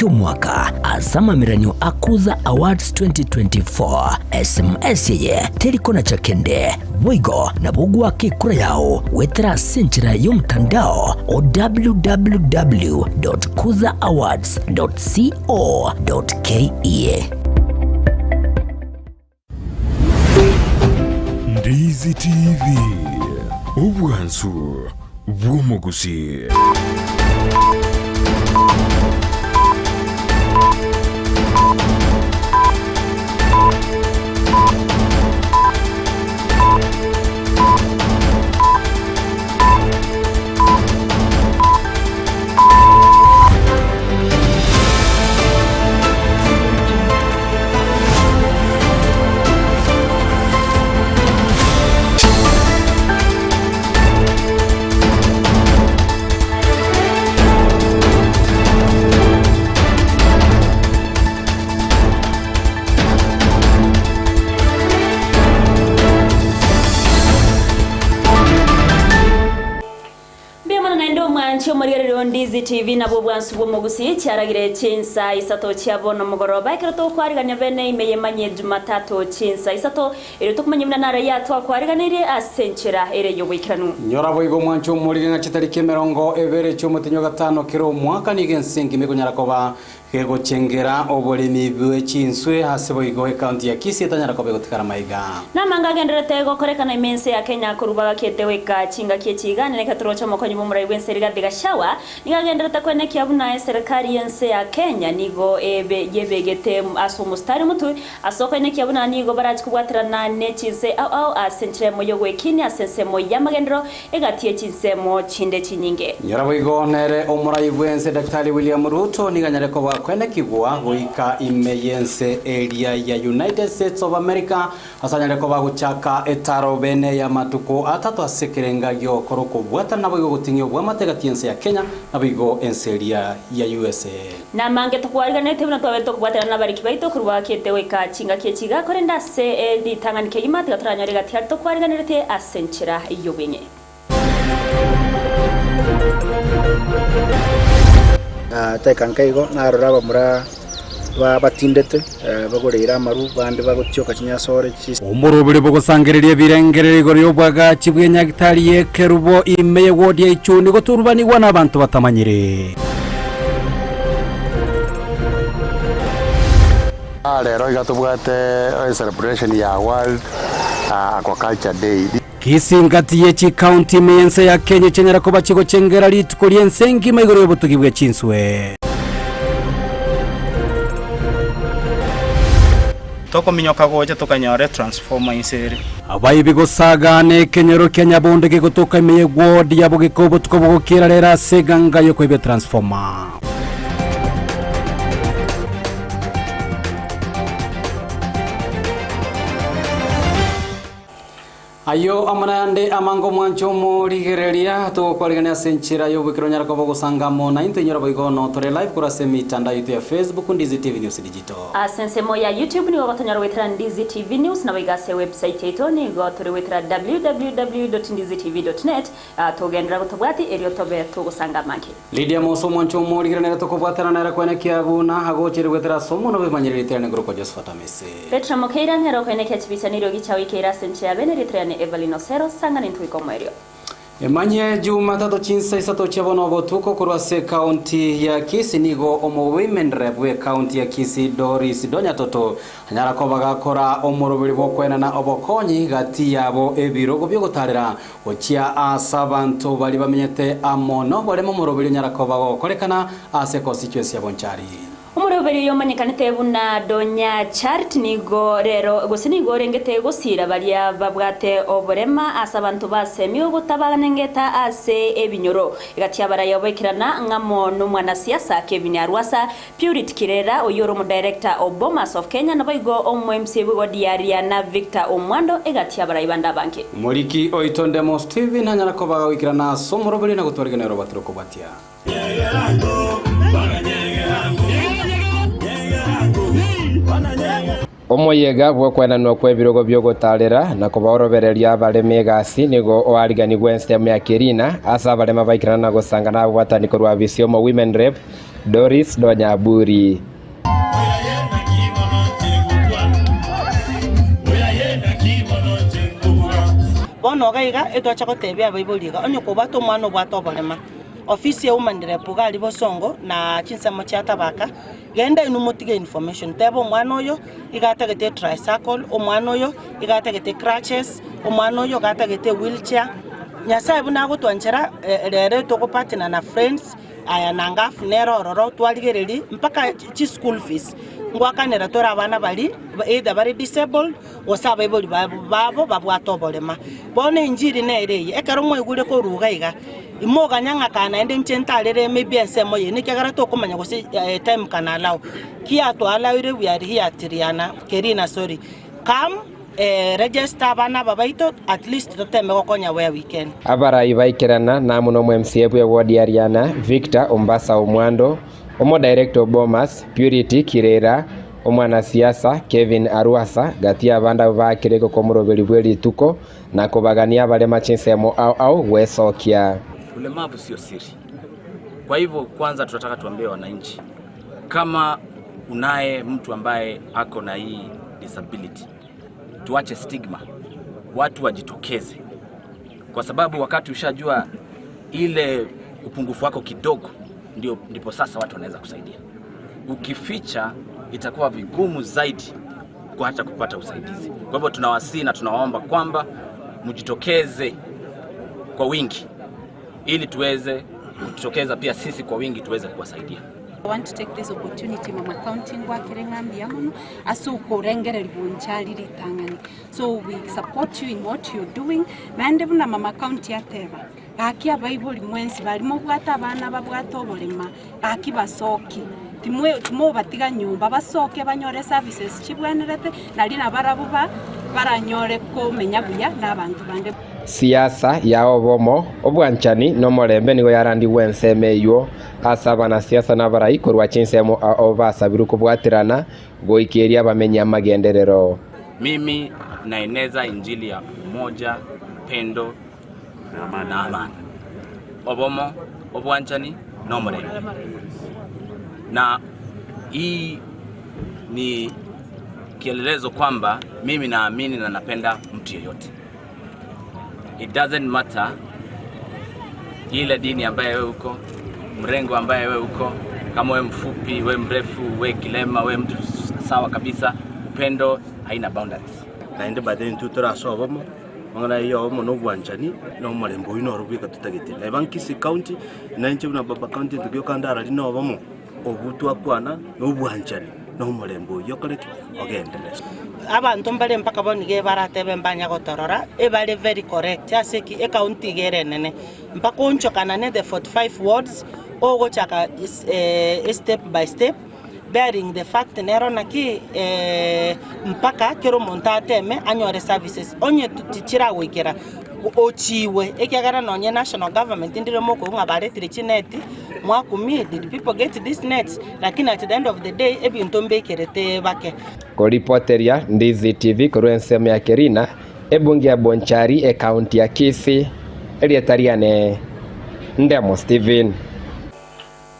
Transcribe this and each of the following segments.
ki'omwaka ase amameranio a Kuza Awards 2024. Sms eye teri konacha kende, boigo nabo ogoaka ekura yao goetera ase enchera y'omotandao o www.kuzaawards.co.ke. Ndizi TV, obwansu bw'omogusii. Mbuya mono naende omwanchi omorigereria o Ndizi TV nabwo obwansu bw'omogusii chiaragire chinsa isato chia bono mogoroba ekero tokwarigania bene ime yemanyie Jumatatu chinsa isato erio tokomanya buna naro yatwakwariganeirie ase enchera ere y'oboikeranu. Nyora boigo omwanchi omorige ng'a chitariki emerongo ebere chi'omotenyi o gatano kera omwaka nigo ense engima ekonyara koba Gegochengera oboremi bwe chinswe ase boigo ecounty ya Kisii etanyara koba egotigara maiga. Namanga agendererete gokorekana ime ense ya Kenya korwa bagakete goika chingaki echi iga nene ekero omokonyi bw'omorai bw'ense Rigathi Gachagua nigo agendererete koenekia buna eserekari y'ense ya Kenya nigo ebe yebegete ase omositari omotwe ase okoenekia buna nigo barachi kobwaterana ne chinse ao ao ase enchera emo y'ogwekinia ase ensemo y'amagenderero Egati ye chinsemo chinde chinyinge. Nyora boigo nere omorai bw'ense Daktari William Ruto nigo anyare koba kwenekigwa goika ime y'ense eria ya United States of America ase anyare koba gochaka etaro bene y'amatuko atato ase ekerenga gi'ogokora okobwatana naboigo goting'ia obwamate egati y'ense ya Kenya naboigo ense eria ya usa. Namange tokwariganete buna twabete tokobwaterana nabariki baito korwa gakete goika chingaki echi iga, korende ase ritang'ani kegima tiga toranyore egati aria tokwariganeretie ase enchera y'obweng'e. Teka nkaigo narora abamura batindete bagoreire amaru, bande bagotioka chinyasore chi. Omoroberi bogosangereria ebirengererio igoro y'obwagachi bw'enyagitari y'ekerubo ime y'ewodi ya Ichuni goturubanigwa n'abanto batamanyiri. Rero iga tobwate celebration ya World Aquaculture Day. Kisingati ye chikaunti ime y'ense ya Kenya chianyara koba chigochengera rituko ri'ense engima igoro y'obotugi bwe chinswe. Tokominyoka gocha tokanyora etransformer inse ere. Abaibi gosagaana ekenyoro kia Nyabonde gegotoka ime ye ward ya Bogeka obotuko bogokiera rero ase eganga yokoiba etransformer. Ayio amo nayande amange omwanche omorigereria, togokwarigania ase enchera y'oboikera onyare koba ogosanga amo naintwe inyora boigo no tore live korwa ase emitandao yaito ya Facebook, Ndizi TV News Digital. Ase ensemo ya YouTube nigo gotonyora goetera Ndizi TV News naboigo ase ewebsite yaito nigo tore goetera www.ndizitv.net togenderera gotobwati erio tobe togosanga amange. Lydia Musa omwanche omorigereria nere tokobwatana nere kwenekia buna agocheire goetera ase omonwa bw'emanyereri ritere ngorokwa Josephat Amisi. Petero Mokeira nere okoenekia chibicha neriogi chiao ikeire ase enchera ya bene rietera riane Evelyn Osero, sang'ana intwe goika omoerio. Emanyie Jumatatu chinsa isato chia bono obotuko korwa ase ekaunti ya Kisii nigo omowomen rep bw'ekaunti ya Kisii Doris Donyatoto anyara koba gakora omoroberi bw'okoenana obokonyi gati yabo ebirogo biogotarera Gochia aase abanto baria bamenyete amo noboremo omoroberi onyara koba gogokorekana ase constituency ya Bonchari. Omoroberi oyo omanyekanete buna Donya Charity nigo rero gose nigo orengete gosiira baria babwate oborema ase abanto basemigwe gotabanengeta ase ebinyoro. Egati y'abarai oboikerana ng'amo nomwanasiasa Kevin Arwasa, Purity Kirera oyio ore omodirector o Bomas of Kenya naboigo omo MC bw'egodi ya Riana Victor Omwando egati y'abarai bande abange. Omoriki oito Ndemo Stephen anyare koba agoikerana ase omoroberi na gotwarigania orobatiro kobwatia. Omoyega bw'okwenanwa kw'ebirogo bi'ogotaarera na kobaorobereria abaremi egasi nigo oariganigwe ensemo ya Kirina, ase abarema baikerana na gosanga nababwatani korwa Bisioma Women Rep. Doris Donyaburi. Bono iga iga etwacha gotebia abaibori iga, onye kobwate omwana obwate oborema, ofisi ya woman rep iga aria bosongo na chinsemo chia tabaka, genda inwe motige information, teba omwana oyo iga atagete etricycle, omwana oyo iga atagete crutches, omwana oyo iga atagete ewheelchair. Nyasaye buna agotwanchera rero togopartner na friends, Aya nangafu nere ororo twarigererie mpaka chi school fees ngwakanera tore abana baria either bare disabled gose abaibori babo babwate oborema. Bono enchiri nere eye, ekero mwaigure korwa iga iga, imoganya ng'a kaa naende inche ntarere maybe ensemo eye nekiagera tokomanya gose time can allow. Ki yatwalaoire we are here at Riana, Kerina sorry, come. Register abana aba baito at least toteme gokonya where we can. Abarai baikerana namo nomo MCA bwe ward ya Riana, Victor Ombasa Omwando, omo director o Bomas, Purity Kirera, omwanasiasa Kevin Arwasa, gati y'abande abwo baakire igoko omoroberi bwe rituko na kobagania abarema chinsemo ao ao gwesokia. Ulemavu sio siri. Kwa hivyo kwanza tunataka tuambie wananchi kama unaye mtu ambaye ako na hii disability, tuache stigma, watu wajitokeze, kwa sababu wakati ushajua ile upungufu wako kidogo, ndio ndipo sasa watu wanaweza kusaidia. Ukificha itakuwa vigumu zaidi kwa hata kupata usaidizi. Kwa hivyo tunawasihi na tunawaomba kwamba mjitokeze kwa wingi ili tuweze kujitokeza pia sisi kwa wingi tuweze kuwasaidia. I want to take this opportunity mama county ngwakere ng'a mbuya mono ase okorengereria bonchari ritang'ani so we support you in what you're doing naende buna mama county ateba gaki abaibori mwensi baria mobwate abana babwate oborema gaki basoki timwe timobatiga nyomba basoke banyore services chibwenerete nari nabarabwo ba baranyore komenya buya na abanto bande. Siasa ya obomo, obwanchani, na omorembe nigo yarandigwe ensemo eyio ase abanasiasa na abarai korwa chinsemo ao basabirwe kobwaterana goikeria abamenyi amagenderero. Mimi naeneza injili ya umoja, upendo na amani. Obomo, obwanchani na omorembe. Na hii ni kielelezo kwamba mimi naamini na napenda mtu yeyote. It doesn't matter ile dini ambaye wewe uko, mrengo ambaye wewe uko, kama wewe mfupi, wewe mrefu, wewe kilema, wewe mtu sawa kabisa, upendo haina boundaries. Naende by the way intwe tore ase obomo, amang'ana ayio obomo na obwanchani, na omorembe oyio noro bweka totagete. Neba Kisii County, na inche buna baba county ntoki okande arari na obomo, obwo twakwana, na obwanchani, na omorembe oyio okore ki? Ogenderere. Abanto mbare mpaka bono iga ebaratebe mbanya gotorora, ebare very correct ase ki? Ecounty iga ere enene, mpaka oonchokanane the 45 wards, ogochaka step by step, bearing the fact nero naki mpaka kera omonto ateme anyore services, onye tichiragoikera ochiwe ekiagera nonye national government ndire mokoigwa ng'a baretire chineti, mwakumie did people get these nets? Lakini at the end of the day ebinto mbekerete bake. Koripoteria Ndizi TV korwa ensemo ya Kerina, ebunge ya Bonchari, ekaunti ya Kisii, erieta riane Ndemo Stephen.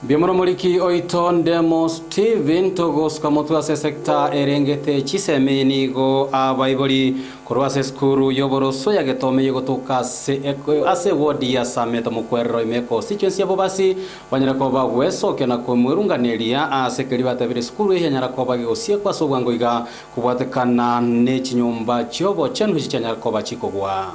Mbuya mono omoriki oito Ndemo Stephen togosuka motwe ase esecta erengete chisemi nigo abaibori korwa ase esukuru y'oboroso ya Getome egotoka ase ase eward ya Sameta mokwerero ime econstituency ya Bobasi banyare koba gwesokia na komwerunganeria ase keria batebire esukuru eye yanyara koba gegosiekwa ase obwango iga kobwatekana ne chinyomba chiobochenu echi chianyara koba chikogwa.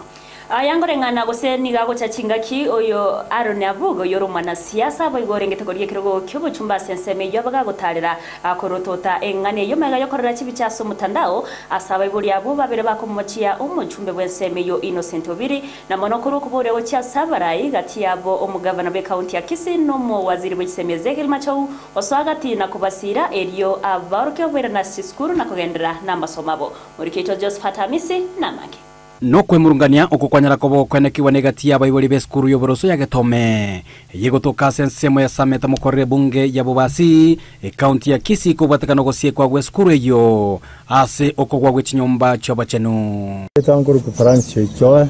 Aya ngoreng'ana gose nigo agocha chingaki oyo Aaron Abuga oyore omwanasiasa boigo orengete koria ekerogo ki'obochumba ase ensemo eyio bagagotarera akorotota eng'ana eyio magega yokorora chibicha ase omotandao ase abaibori abwo babere bakomochia omochumbe bw'ensemo eyio Innocent Obiri na mono korwa okoboria gochia ase abarai gati yabo omogavana bw'ekaunti ya Kisii na omowaziri bw'echisemi Ezekiel Machou osoa gati na kobasira erio abaorokia oboirani ase chisukuru na kogenderera namasomo abo. Morikito Josephat Hamisi namange. Nokwemurungania oko kwanyara koba okwenekigwa negati y'abaibori b'esukuru y'oboroso ya Getome, eyegotoka ase ensemo ya Sameta mokorere ebunge ya Bobasi, ekaunti ya Kisii kobwatekana ogosiekwa gw'esukuru eyio ase okogwa gwe chinyomba chi'obochenu. Erieta nkorokwa Francis Oichoe,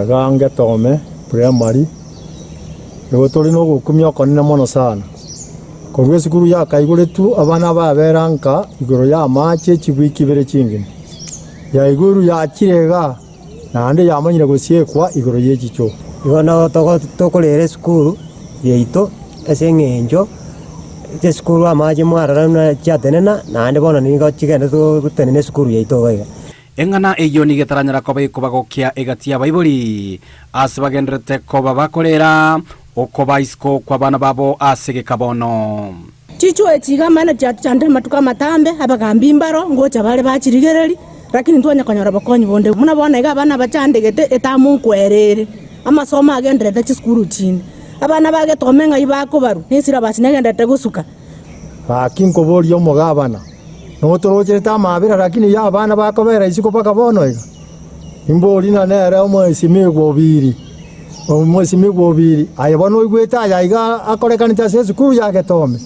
iga Ngetome Primary, Igo tore nogokumia okonene mono sana. Korwa esukuru yakaigoretwe abana babera nka igoro y'amache chiwiki ibere chingima. Yaigurwe yachire igaa, naende yamanyire gosiekwa igoro ye chichoo. Igo nabo tokorera esukuru yaito ase eng'encho esukuru amache mwarora buna chiatenena naende bono nigo chigenderete gotenena esukuru yaito iga iga. Eng'ana eyio nigo etaranyara koba ekobagokia egati y'abaibori, ase bagendererete koba bakorera okoba isiko kw'abana babo ase egeka bono. Chichwo echi iga amang'ana chiatuchandire amatuko amatambe, abagambi mbaro ngocha bare bachirigereria, lakini ntwanya konyora bokonyi bonde. Buna bono iga abana bachandegete etamu nkwerere, amasomo agendererete chisukuru chinde. Abana bagetome ng'ai bakobarwa, ne esilabasi negendererete gosuka. Gaki nkoboria omogabana, Notorocherete amaabera lakini y'abana bakobera isiko mpaka bono iga? Imbori ng'a nere omoesimigwa Obiri, omoesimigwa Obiri, aye bono oigwete aya iga akorekanete ase esukuru ya Getome.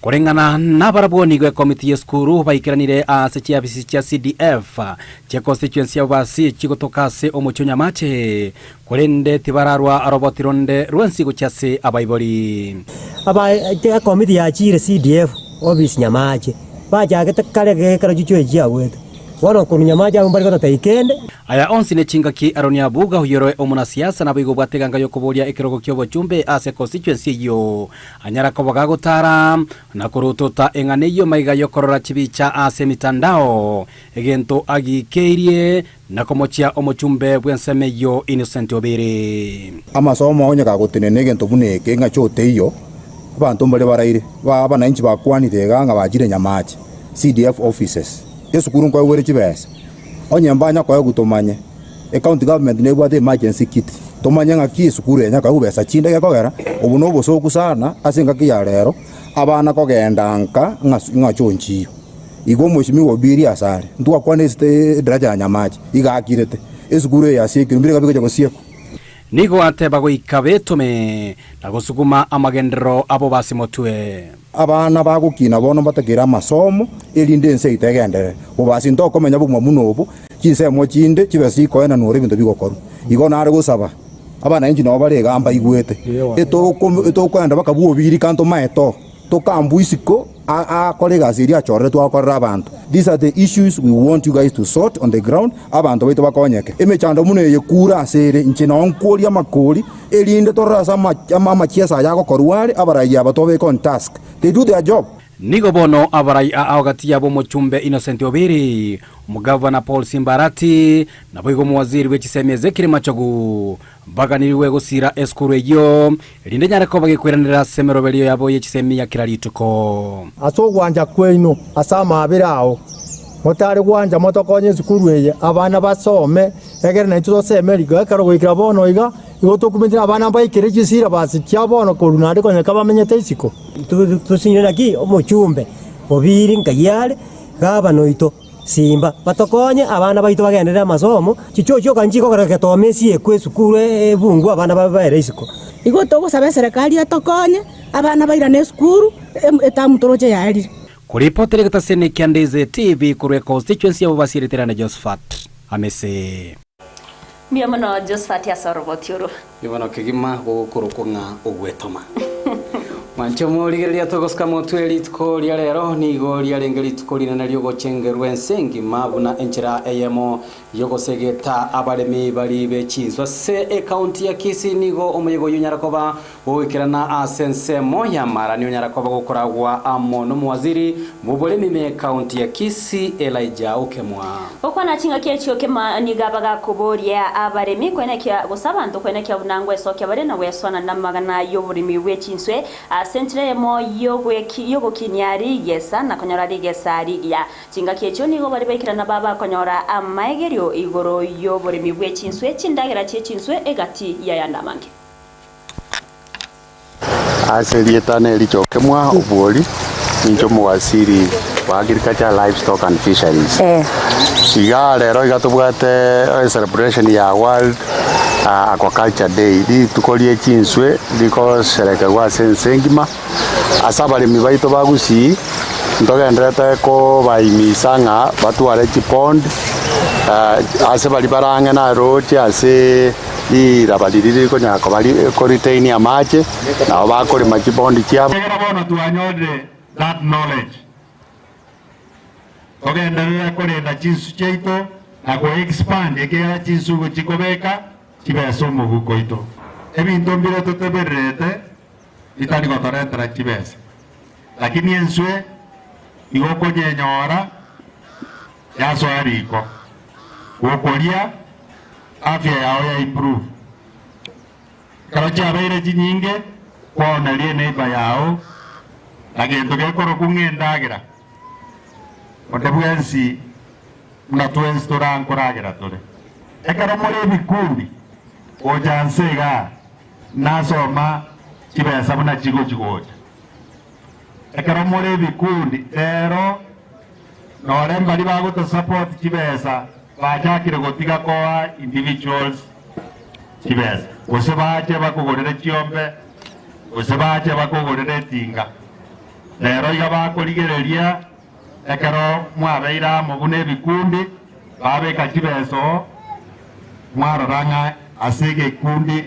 Koreng'ana nabarabwo nigo ekomiti y'esukuru baikeranire ase chiafisi chia CDF chia constituency yabo basi chigotoka ase omochie o Nyamache, korende tibararwa roboti ronde rwensi gochia ase abaibori. Aba ekomiti yachiire CDF office Nyamache bachagete kare gekero chichwe chiagwete. Bono korwa Nyamache abwo mbare gototebia kende. Aya onsi nechingaki Aroni Abuga oyore omonasiasa naboigo obwate eganga y'okoboria ekerogo ki'obochumbe ase constituency eyio anyara koba gagotara na korotota eng'ana eyio maiga y'okorora chibicha ase emitandao egento agikeirie na komochia omochumbe bw'ensemo eyio Innocent Obiri. Amasomo onye gagotenena egento buna eke ng'a choteiyo, abanto mbare baraire, ba abananchi bakwanire iga ng'a bachire Nyamache, CDF offices, esukuru nkoegwere chibesa. Onye mbanya koegwa tomanye, ecounty government nebwate emergency kit, tomanye ng'aki esukuru eye nyakoegwa besa chinde gekogera, obo nobosoku sana ase engaki ya rero, abana kogenda nka ng'a ng'a chonchiyo. Igo omweshimiwa Obiri asare, ntwakwana esete edaraja ya Nyamache, iga akirete, esukuru eye asiekirwe, mbire gabi gocha gosiekwa. Nigo ateba goika betome na gosuguma amagenderero abo basimotwe. Abana bagokina bono mbatakeire amasomo, erinde ense yaito egenderere. Bobasi ntokomenya bogima buna obo, chinsemo chinde chibesa chikoenanwa ore ebinto bigokorwa. Igo nare gosaba abananchi nabo bare igaa mbaigwete, etokoenda bakabua obiri kanto maeto, tokambua isiko akore egasi eria achoreretwe agokorera abanto. These are the issues we want you guys to sort on the ground, abanto baito bakonyeke. Emechando buna eye kura ase ere, inche nao nkworia amakori, erinde torore ase amachiesa aya agokorwa are, abarai aba tobeke on task. They do their job. Nigo bono abarai aa gati yabo omochumbe Innocent Obiri, omogavana Paul Simba Arati, naboigo omowaziri bwe chisemi Ezekiel Machogu baganirigwe gosiira esukuru eyio, erinde enyare koba gekoiranera ase emeroberio yabo ye chisemi ya kera rituko. Ase ogwancha kwaino ase amaabera ao, motare gwancha motokonye esukuru eye, abana basome, egere naintwe toseme riko. Ekero goikera bono iga, igo tokumete abana mbaikere chisilabasi chia bono korwa naende konya kabamenyete isiko. Tosinyire naki omochumbe Obiri nkai are, gavana oito. Simba, batokonye abana baito bagenderere amasomo, chichuo chioka nchikogera getoma esiekwe esukuru ebungwe abana baere isiko. Igo togosaba eserekari etokonye, abana bairane esukuru, etamu toroche yaerire. Koripotera egetaseni kia Ndizi TV korwa econstituency ya Bobasi Eriterane Josephat Amese. Mbuya mono Josephat ase oroboti oro. Bono kegima gokorokwa ng'a ogwetoma. Mwanche omorigereria togosuka motwe rituko ria rero nigo riarenge rituko rinene ri'ogochengerwa ense engima buna enchera eyemo y'ogosegeta abaremi baria be chinswe ase ekaunti ya Kisii nigo omoyega oyio onyara koba goikerana ase ensemo y'amarani onyara koba gokoragwa amo nomowaziri bw'oboremi ime y'ekaunti ya Kisii Elijah Okemwa. Gokwana chingaki echio kema nigo abagakoboria abaremi koenekia gose abanto koenekia buna ngwesokia bare na gweswana namagana y'oboremi bwe chinswe ase enchera eyemo y'ogokinia rigesa na konyora rigesa rigiya. Chingaki echio nigo baria baikerana babakonyora amaegerio igoro y'oboremi bwe chinswe, chindagera chie chinswe egati y'ayande amange. Ase erieta nerichoke mwa obwori, ninche omowaziri wa Agriculture, Livestock and Fisheries. Iga rero iga tobwate celebration ya World Aquaculture Day, rituko rie chinswe rikosherekerwa ase ense engima, ase abaremi baito ba Gusii, ntogenderete kobaimisa ng'a batware chipond, ase baria barang'e naroche ase. Riraba riria rikonyara koba koretain amache, nabo bakorema chibondi chiabo. Ekero bono twanyorire that knowledge, togenderere korenda chinsu chiaito na go expand ekiagera chinsu igo chikobeka chibesa omobuko oito. Ebinto mbire totebererete bitari gotoretera chibesa, lakini enswe igo okonyenyora yasoa riko, gokoria afya yao ya improve. Ekero chiabeire chinyinge, kwaoneria eneighbour yao na gento gekorokwa ng'a endagera. Onde bwensi buna twensi torankoragera tore. Ekero more ebikundi gocha nse igaa, nasoma chibesa buna chigochi gocha. Ekero more ebikundi rero nore mbaria bagotosupport chibesa bachakire gotiga koa individuals chibesa, gose bache bakogorere chiombe, gose bache bakogorere etinga. Rero iga bakorigereria ekero mwabeire amo buna ebikundi, babeka chibesa oo, mwarora ng'a ase egekundi.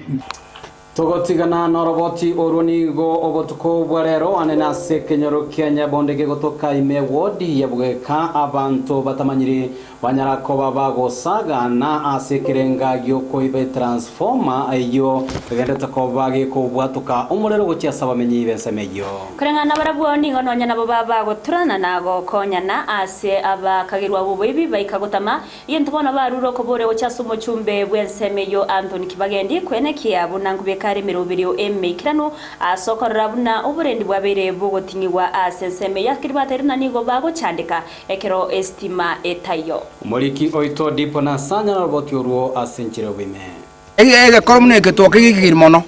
Togotigana noroboti orwo nigo obotuko bwa rero anene ase ekenyoro kia Nyabonde gegotoka ime ward ya Bweka abanto batamanyiri banyara koba bagosagana ase ekerenga giokoiba etransformer eyio egenderete koba gekobwatoka omorero gochia ase abamenyi b'ensemo eyio. Koreng'ana nabarabwo nigo nonya nabo babagoturana na gokonyana ase abakagerwa b'oboibi baika gotama Egento bono barure okoboria gochia ase omochumbe bw'ensemo eyio Anthony Kibagendi, koenekia buna nkobeka are emeroberio emeikeranu ase okorora buna oborendi bwabeire bogoting'igwa ase ensemo eyio. Akeri bateire na nigo bagochandeka ekero esitima etaiyo. Omoriki oito Dipo Nasanya naroboti orwo ase enchera y'oboime. Egekoro buna eke twakegekiri mono,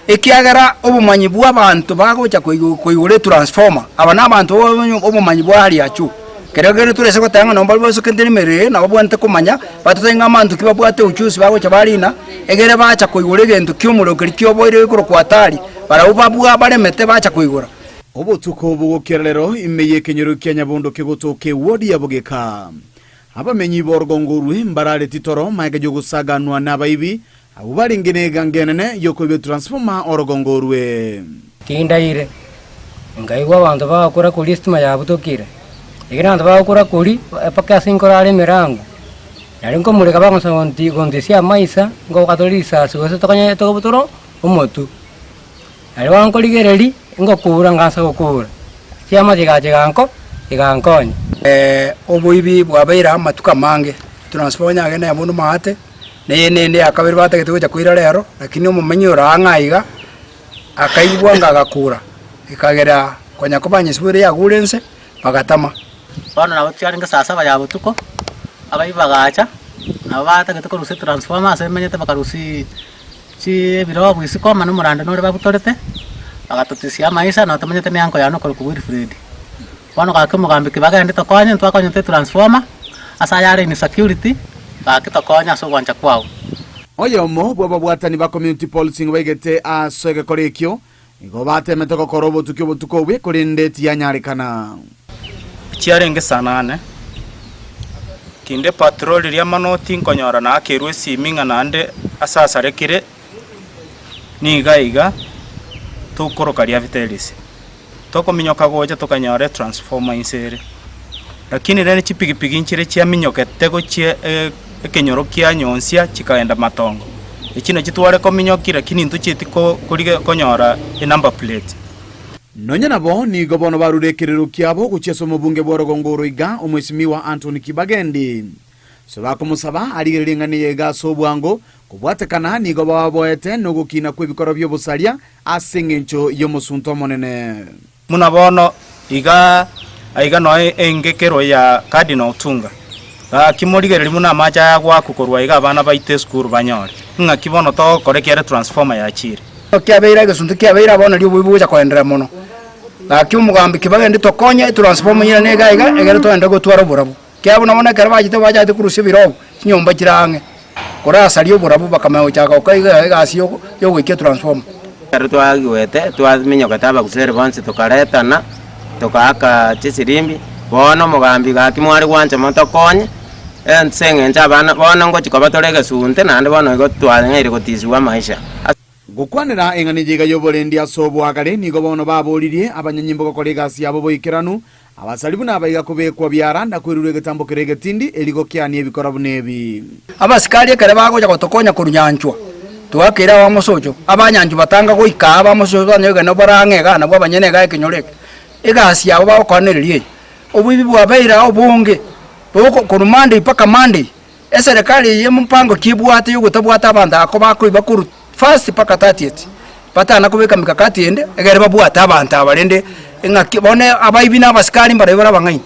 ekiagera obomanyi bw'abanto bagocha koigora etransformer, aba nabanto obomanyi bwa hali ya juu. Kero kende torese goteba ng'a nabo basokerete emerero eye nabo babwenerete komanya, batotebie ng'a abanto ki babwate ujuzi bagocha barina, egere bacha koigora egento kia omorero keria kioboire gekorokwa hatari, barabwo babwa baremete bacha koigora. Obotuko bogokera rero ime y'ekenyoro kia Nyabondo kegotoka ewodi ya Bogeka. Abamenyi b'orogongo orwe mbarareti toro magega y'ogosaganwa nabaibi, abwo barenge negango enene y'okoiba etransformer orogongo orwe. Tindaire, nkaigwa abanto bagokora koria esitima yabutokire, ekero abanto bagokora koria, mpaka ase nkorara emerango, naende nkomoreka bagonsa gonti gontisia amaisa, ngoka tore risasi gose tokonye tokobutora omotwe. Naende bono nkorigereria, ngokura ngansa gokura, chiama chigacha chiganko chigankonya. Oboibi bwabeire amatuko amange, transformer yagenda ya bono maate, na eye nende ya kabere batagete gocha koira rero, lakini omomenyi ore ang'e aiga, akaigwa ng'a agakura, ekagera konya kobanyesibore yagure nse, bagatama. Bono nabo chiarenge saa saba ya botuko, abaibi bagacha, nabo batagete korusia etransformer ase emenyete bakarusia ebirogo isiko amo na omorande nore babutorete, bagatotisia amaisa nabo tomanyete ne uncle yane okorokwa Wilfred. Bono gaki omogambi ki bagende tokonye ntwakonyete etransformer, ase ayare insecurity, gaki tokonye ase ogwancha kwao. Oyomo bw'ababwatani ba Community Policing baigete ase egekora ekio, Nigo bateemete gokora obotuki obotuko obwe, korende tiyanyarekana. Chiarenge saa nane, kinde patrol riria mono tinkonyora naakerwe esimi ng'a naende ase asarekire niga iga tokoroka ria Vitelis. Tokominyoka gocha tokanyora etransformer inse ere, lakini rende chipigipigi nchire chiaminyokete gochia ekenyoro kia Nyonsia chikaenda matongo. Echi nachio tware kominyokia lakini ntochieti korigia konyora enumber plate. Nonya nabo, nigo bono barure ekerero kiabo gochia ase omobunge bw'orogongo oro iga, Omwesimigwa Anthony Kibagendi. Ase bakomosaba arigererie eng'ana eye iga ase obwango, kobwatekana nigo bababoete nogokina kw'ebikoro bi'obosaria ase engencho y'omosunte omonene. Buna bono iga aiga noe engekero ya Cardinal Otunga. Gaki morigererie buna amache aya agoakwa korwa iga abana baito esukuru banyore. Ng'aki bono togokora ekiagera etransformer yachire. Kiabeire egesunte kiabeire bono nario oboibi bogocha koenderera mono. Gaki omogambi kibagende tokonye etransformer nyinene iga iga egere toende gotwara oborabu. Ekiagera buna bono ekero bachete bachagete korusia ebirogo, chinyomba chire ang'e, korasaria oborabu bakamanya gochaka gokora iga egasi yogoikia etransformer. Ekero twagwete twaminyokete abaguseri bonsi tokaretana, tokaaka chisirimbi, bono omogambi gaki mware gwancha motokonye, Ase engencho abana bono ngochia koba tore egesunte, naende bono igo twang'eire gotisigwa amaisha. Gokwanera eng'ana eye iga y'oborendi ase oboagare, nigo bono baboririe abanyanyimbo gokora egasi yabo boikeranu, abasari buna abaiga kobekwa biara na kwerurwa egetambo keria egetindi, erio gokiania ebikora buna ebi. Abasikari ekero bagocha gotokonya korwa nyanchwa, twakeire abamosocho, abanyanchwa batanga goika aa abamosocho banyore bare ang'e igaa nabwo abanyene igaa ekenyoro eke. Egasi yabo bagokora nereria eye, oboibi bwabeire aa obonge, boko korwa Monday mpaka Monday. Eserekari eye mopango ki ebwate yogotabwata abanto aba bakoiba korwa first mpaka thirtieth, batana kobeka mikakati ende egere babwate abanto aba rende eng'aki bono abaibi na abasikari mbarabwo bare abang'aini.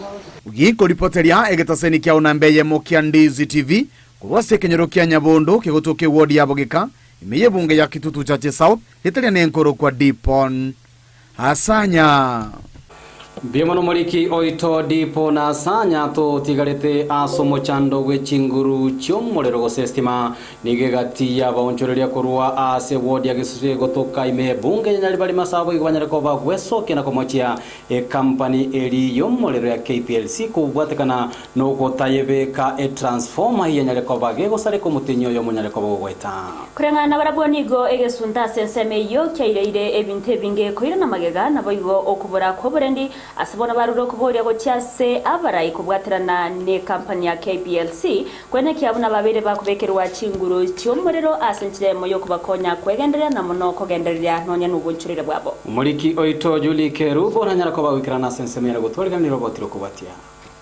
Gikoripoteria egetaseni kia Onamba eyemo kia Ndizi TV korwa ase ekenyoro kia Nyabondo kegotoka eward ya Bogeka ime y'ebunge ya Kitutu Chache South ritaria nenkorokwa Dipon Asanya. Mbuya mono omoriki oito Dipo na Asanya totigarete ase omochando bwe chinguru chi'omorero gose estima. Nigo egati y'abaonchoreria korwa ase ewodi ya Gesusu egotoka ime y'ebunge ya Nyaribari Masaba boigo banyare koba gwesokia na komochia ekampani eri y'omorero ya KPLC kobwatekana nogotayebeka etransformer eyio enyare koba gegosareka omotenyi oyomo onyare koba gogoeta. Koreng'ana nabarabwo nigo egesunte ase ensemo eyio kiaireire ebinto ebinge koirana magega, naboigo okobora kw'oborendi ase bono barure okoboria gochia ase abarai kobwaterana nekampani ya KPLC, kwenekia buna babeire bakobekerwa chinguru chi'omorero ase enchera eyemo y'okobakonya kwegendereria na mono kogendereria nonya nobonchorere bwabo. Omoriki oito Julie Kerubo nanyare koba goikerana ase ensemo ere gotwariganire obotire okobwatia.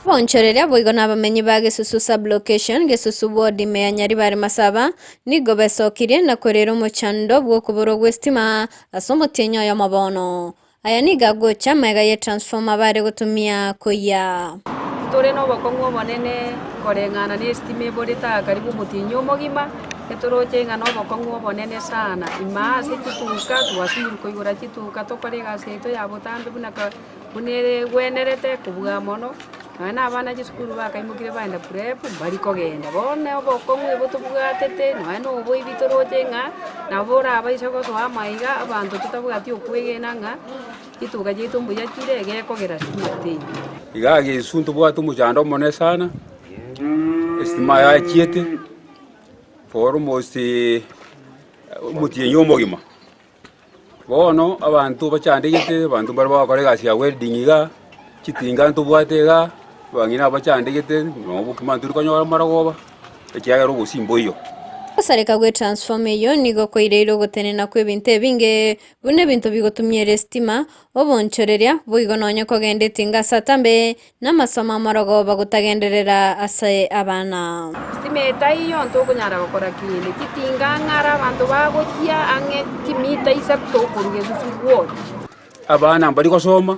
Abaonchoreria boigo nabamenyi ba Gesusu Sub-location, Gesusu Ward ime ya Nyaribari Masaba, nigo besokirie na korera omochando bw'okoborwa gw'estima ase omotienyi oyomo bono. Aya nigo agocha magega ye transformer bare gotumia koyia. Ntore nobokong'u obonene koreng'ana nestima eborete aa karibu omotienyi omogima, etoroche ng'a nobokong'u obonene sana. Ime ase chituka twasinyirwe koigora chituka tokore egasi yaito ya botambe buna ka. Buna egwenerete kobua mono, nonya na abana chisukuru bakaimokire baenda prep, mbari kogenda. Bono obokong'u obo tobwatete, nonya na oboibi toroche ng'a nabo orabaise gosoa amaiga, abanto totabwati okwegena ng'a chituka chiaito mbuya chire, gekogera stima teiyo. Igaa Gesu ntobwate omochando omonene sana, estima yachiete for almost omotienyi omogima. Bono abanto bachandegete, abanto mbare bagokora egasi ya welding igaa, chitinga ntobwate igaa, abang'ina aba bachandegete, nonya obokima ntori konyora amarogoba, ekiagera obosie mboiyo. Ogosareka gw'etransformer eyio nigo kwaireire ogotenena kw'ebinto ebinge, buna ebinto bigotumia ere esitima, obonchoreria, boigo nonya kogenda etinga ase atambe, na amasomo amorogoba gotagenderera ase abana. Sitima etaiyo ntokonyara gokora kende, chitinga ng'are abanto bagochia ang'e chimita isato koruga esusu ward. Abana mbari gosoma,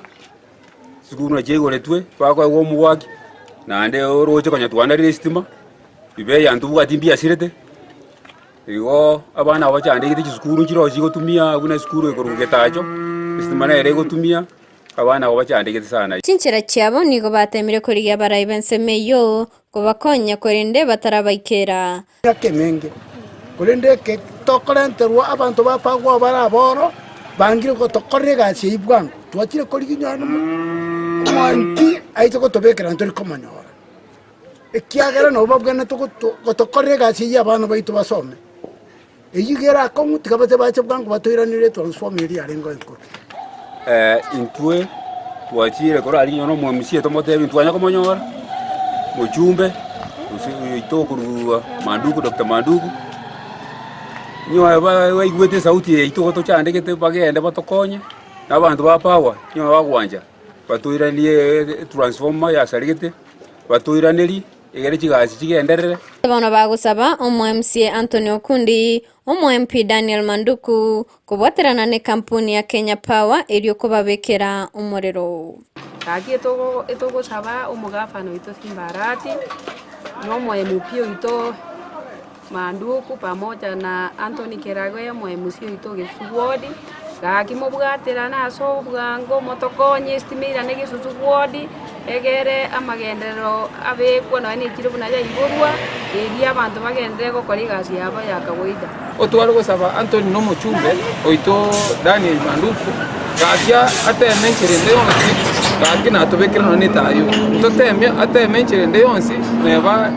chisukuru nachio chiaigoretwe, bakoegwa omogwaki, naende oroche konya twanarire esitima, bibeya ntobwati mbiasirete, igo abana aba bachandegete chisukuru nchiroo chigotumia buna esukuru ekorwa Getacho, esitima nere egotumia. Abana abo bachandegete sana. Chinchera chiabo nigo bateemire korigia abarai b'ensemo eyio kobakonya, korende batarabaikera. Emiaka emenge, korende eke tokorenterwa abanto ba Pagwa bare aboro, bangire gotokorera egasi eyio bwango. Twachire korigia onye omonto aise gotobekera ntori komonyora, ekiagera nabo babwenerete gotokorera egasi eyio abana baito basome. Eyio iga erakong'u, tiga bache bache bwango batoiranerie etransformer eria yarengeo enkoro. Intwe twachire korwa aria nonya omoMCA tomotebi ntwanya komonyora, mochumbe gose oito okorwa Manduku Doctor Manduku, onye baigwete esauti yaito igo tochandegete bagende batokonye, na abanto ba power onye bagwancha batoiranerie etransformer yasaregete, batoiranerie. Egere chigasi chigenderere. Bono bagosaba omo-MCA Anthony Okundi, omo-MP Daniel Manduku kobwaterana nekampuni ya Kenya Power erio kobabekera omorero. Gaki etogosaba omogafana oito Simba Arati, na omo-MP oito Manduku pamoja na Anthony Keragwe omo-MC oito Gesusu ward, gaki mobwaterane ase obwango motokonye estima eirane Gesusu ward, egere amagenderero abekwe nonya na echiro buna yaiborwa, erio abanto bagenderere gokora egasi yabo ya kawaida. Otware gosaba Anthony na omochumbe oito Daniel Manduku, gaki ateme enchera ende yonsi, gaki natobekere nonya na etayo. Ntoteme ateme enchera ende yonsi neba.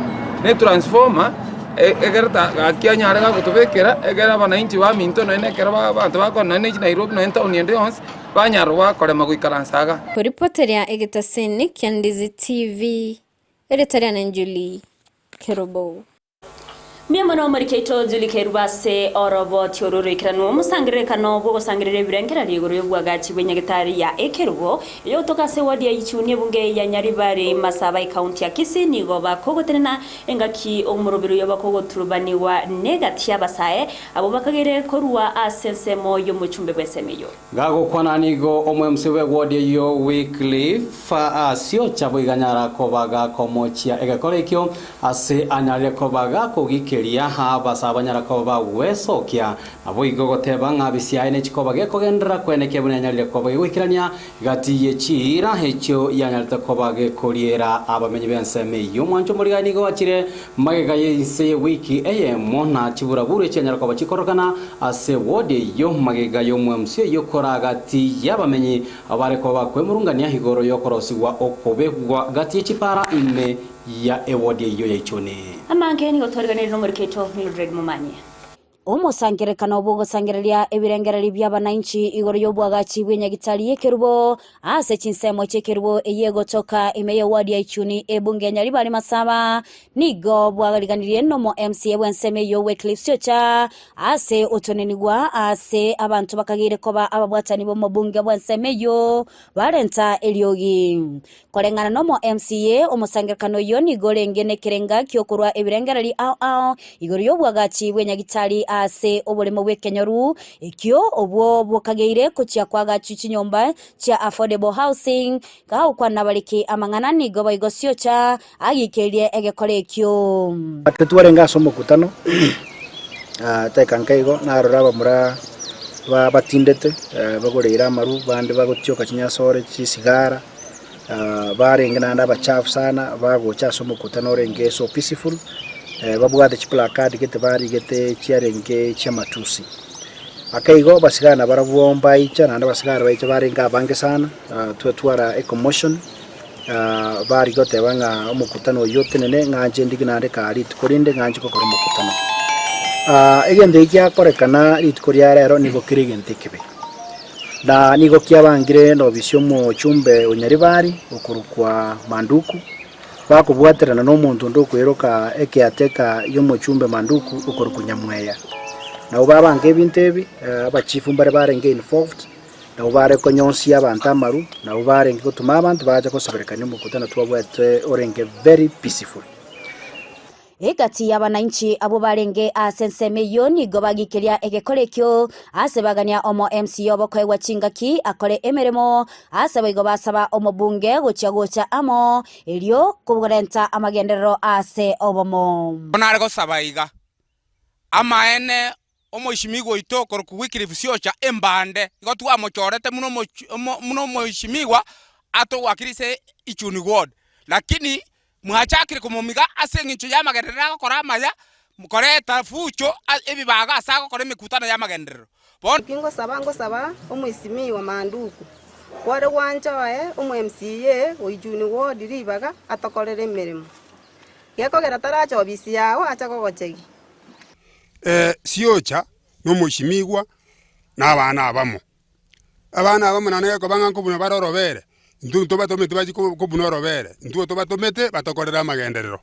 na etransformer egere gaki anyare gagotobekera egere abananchi baminto nonye na ekero abanto bakogenda nonye na Nairobi nonye etown ende yonsi banyara gokorema goikaransa igaa. Koripoteria egetaseni kia Ndizi TV, erieta riane Julie Kerubo. Mbuya mono omoriki oito Julie Kerubo ase oroboti oro oroikeranu omosangererekano bw'ogosangereria ebirengererio igoro y'obwagachi bw'enyagetari ya Ekerubo eyogotoka ase eward ya Ichuni ebunge ya Nyaribari Masaba ekaunti ya Kisii nigo bakogotenena engaki omoroberi oyo bakogoturubanigwa negati y'abasae abwo bakagere korwa ase ensemo y'omochumbe bw'ensemo eyio. Gagokwana nigo omwemsi bw'ewodi eyio Wycliffe asiocha boigo anyara koba gakomochia egekora ekio ase anyarire koba gakogikeria abasa banyara koba bagwesokia naboigo goteba ng'a bisiaye nechikoba gekogenderera kweneke buna yanyarire koba gegoikerania gati ye chiira echio yanyarete koba gekoriera abamenyi b'ensemo eyio. Omwancho omorigai nigo achire Magega y'ense y'ewiki eyemo na chiburaburu echianyara koba chikorokana ase ward eyio, magega y'omwemusi oyio kora gati y'abamenyi abare koba bakwemurungania igoro y'okorosigwa okobe gwa gati ye chipara ime ya eward eyio ya Ichuni. Amange nigo twariganirie nomoriki oito Mildred Momanyi. Omosangererekano bw'ogosangereria ebirengererio bi'abananchi igoro y'obwagachi bw'enyagitari y'ekerubo ase chinsemo chi'ekerubo eyio egotoka ime y'eward ya Ichuni ebunge ya Nyaribari Masaba nigo bwariganirie nomo MCA bw'ensemo eyio Wycliffe Siocha ase otenenigwa ase abanto bakageire koba ababwatani b'omobunge bw'ensemo eyio barenta eriogi. Koreng'ana nomo MCA, omosangererekano oyio nigo orenge nekerenga gi'okorua ebirengererio ao ao igoro y'obwagachi bw'enyagitari ase oboremo bw'ekenyoru ekio obwo bokageire gochia koagachwa chinyomba chia affordable housing. Gagokwana nabariki amang'ana nigo boigo Siocha agikeirie egekora ekio. Ekero twarenge ase omokutano, teka nkaigo narora abamura batindete bagoreire amaru, bande bagotioka chinyasore, chisigara. Barenge naende abachafu sana, bagocha ase omokutano orenge so peaceful, babwate chiplacard gete barigete chiarenge chi'amatusi. Ake igo abasigari nabarabwo mbaicha naende abasigari baicha barenge abange sana, twatwara ecommotion, barigia goteba ng'a omokutano oyio otenene ng'a inche ndigie naende kaa rituko rinde ng'a nche gokora omokutano. Egento eki giakorekana rituko ria rero nigo kere egento ekebe. Na nigo kiabangire nobisi omochumbe o Nyaribari okorokwa Manduku, bakobwaterana nomonto onde okweroka ekeateka y'omochumbe Manduku okorokwa Nyamweya. Nabo babanga ebinto ebi, abachifu mbare barenge involved, nabo bare konyonsia abanto amaru, nabo barenge gotoma abanto bacha goseberekania omokutano twabwate orenge very peaceful. Egati y'abananchi abwo barenge ase ensemo eyio nigo bagikeria egekora ekio ase bagania omo MCA obokoegwa chingaki akore emeremo ase boigo basaba omobunge gochia gocha amo erio korenta amagenderero ase obomo. Bono are gosaba iga, Amaene, omoishimigwa oito okorokwa Wycliffe Siocha embande, igo twamochorete buna buna omoishimigwa atogwakirise Ichuni ward, lakini Mwachakire komomiga ase engencho y'amagenderero agokora amaya, koreta fucho ebibago ase agokora emekutano y'amagenderero. Bono. Inki ngosaba ngosaba omoisimiwa Manduku, kware gwancha oe omo MCA o Ichuni ward ribaga atokorere emeremo. Gekogera taracha ofisi yao acha gogochegia. Siocha nomoisimigwa na abana abamo. Abana abamo naende gekoba ng'a nkobuna bare orobere, intwe ntobatometi bachie kobuna orobere, intwe tobatomete batokorere amagenderero.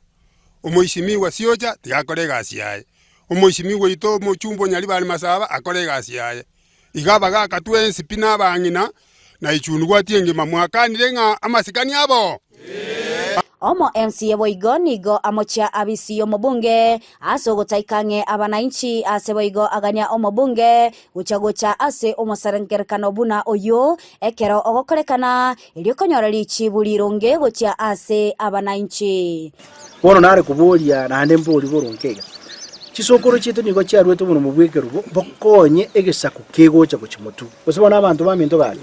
Omoisimigwa siocha tiga akore egasi yaye, omoisimigwa oito omochumba o Nyaribari Masaba akore egasi yaye. Iga abagaka twensi pi na abang'ina, na ichuni gwatia engima mwakanire ng'a amasikani abo? Omo MCA boigo nigo amochia abisi y'omobunge ase ogotaika ang'e abanainchi ase boigo agania omobunge gocha gocha ase omosangererekano buna oyio ekero ogokorekana erio konyora richibu rironge gochia ase abanainchi. Bono nare koboria naende mbori boronge iga, Chisokoro chiaito nigo chiaruete oborimo bw'ekerubo bokonye egesaku kegocha gochia motwe. Gose bono abanto baminto gaki?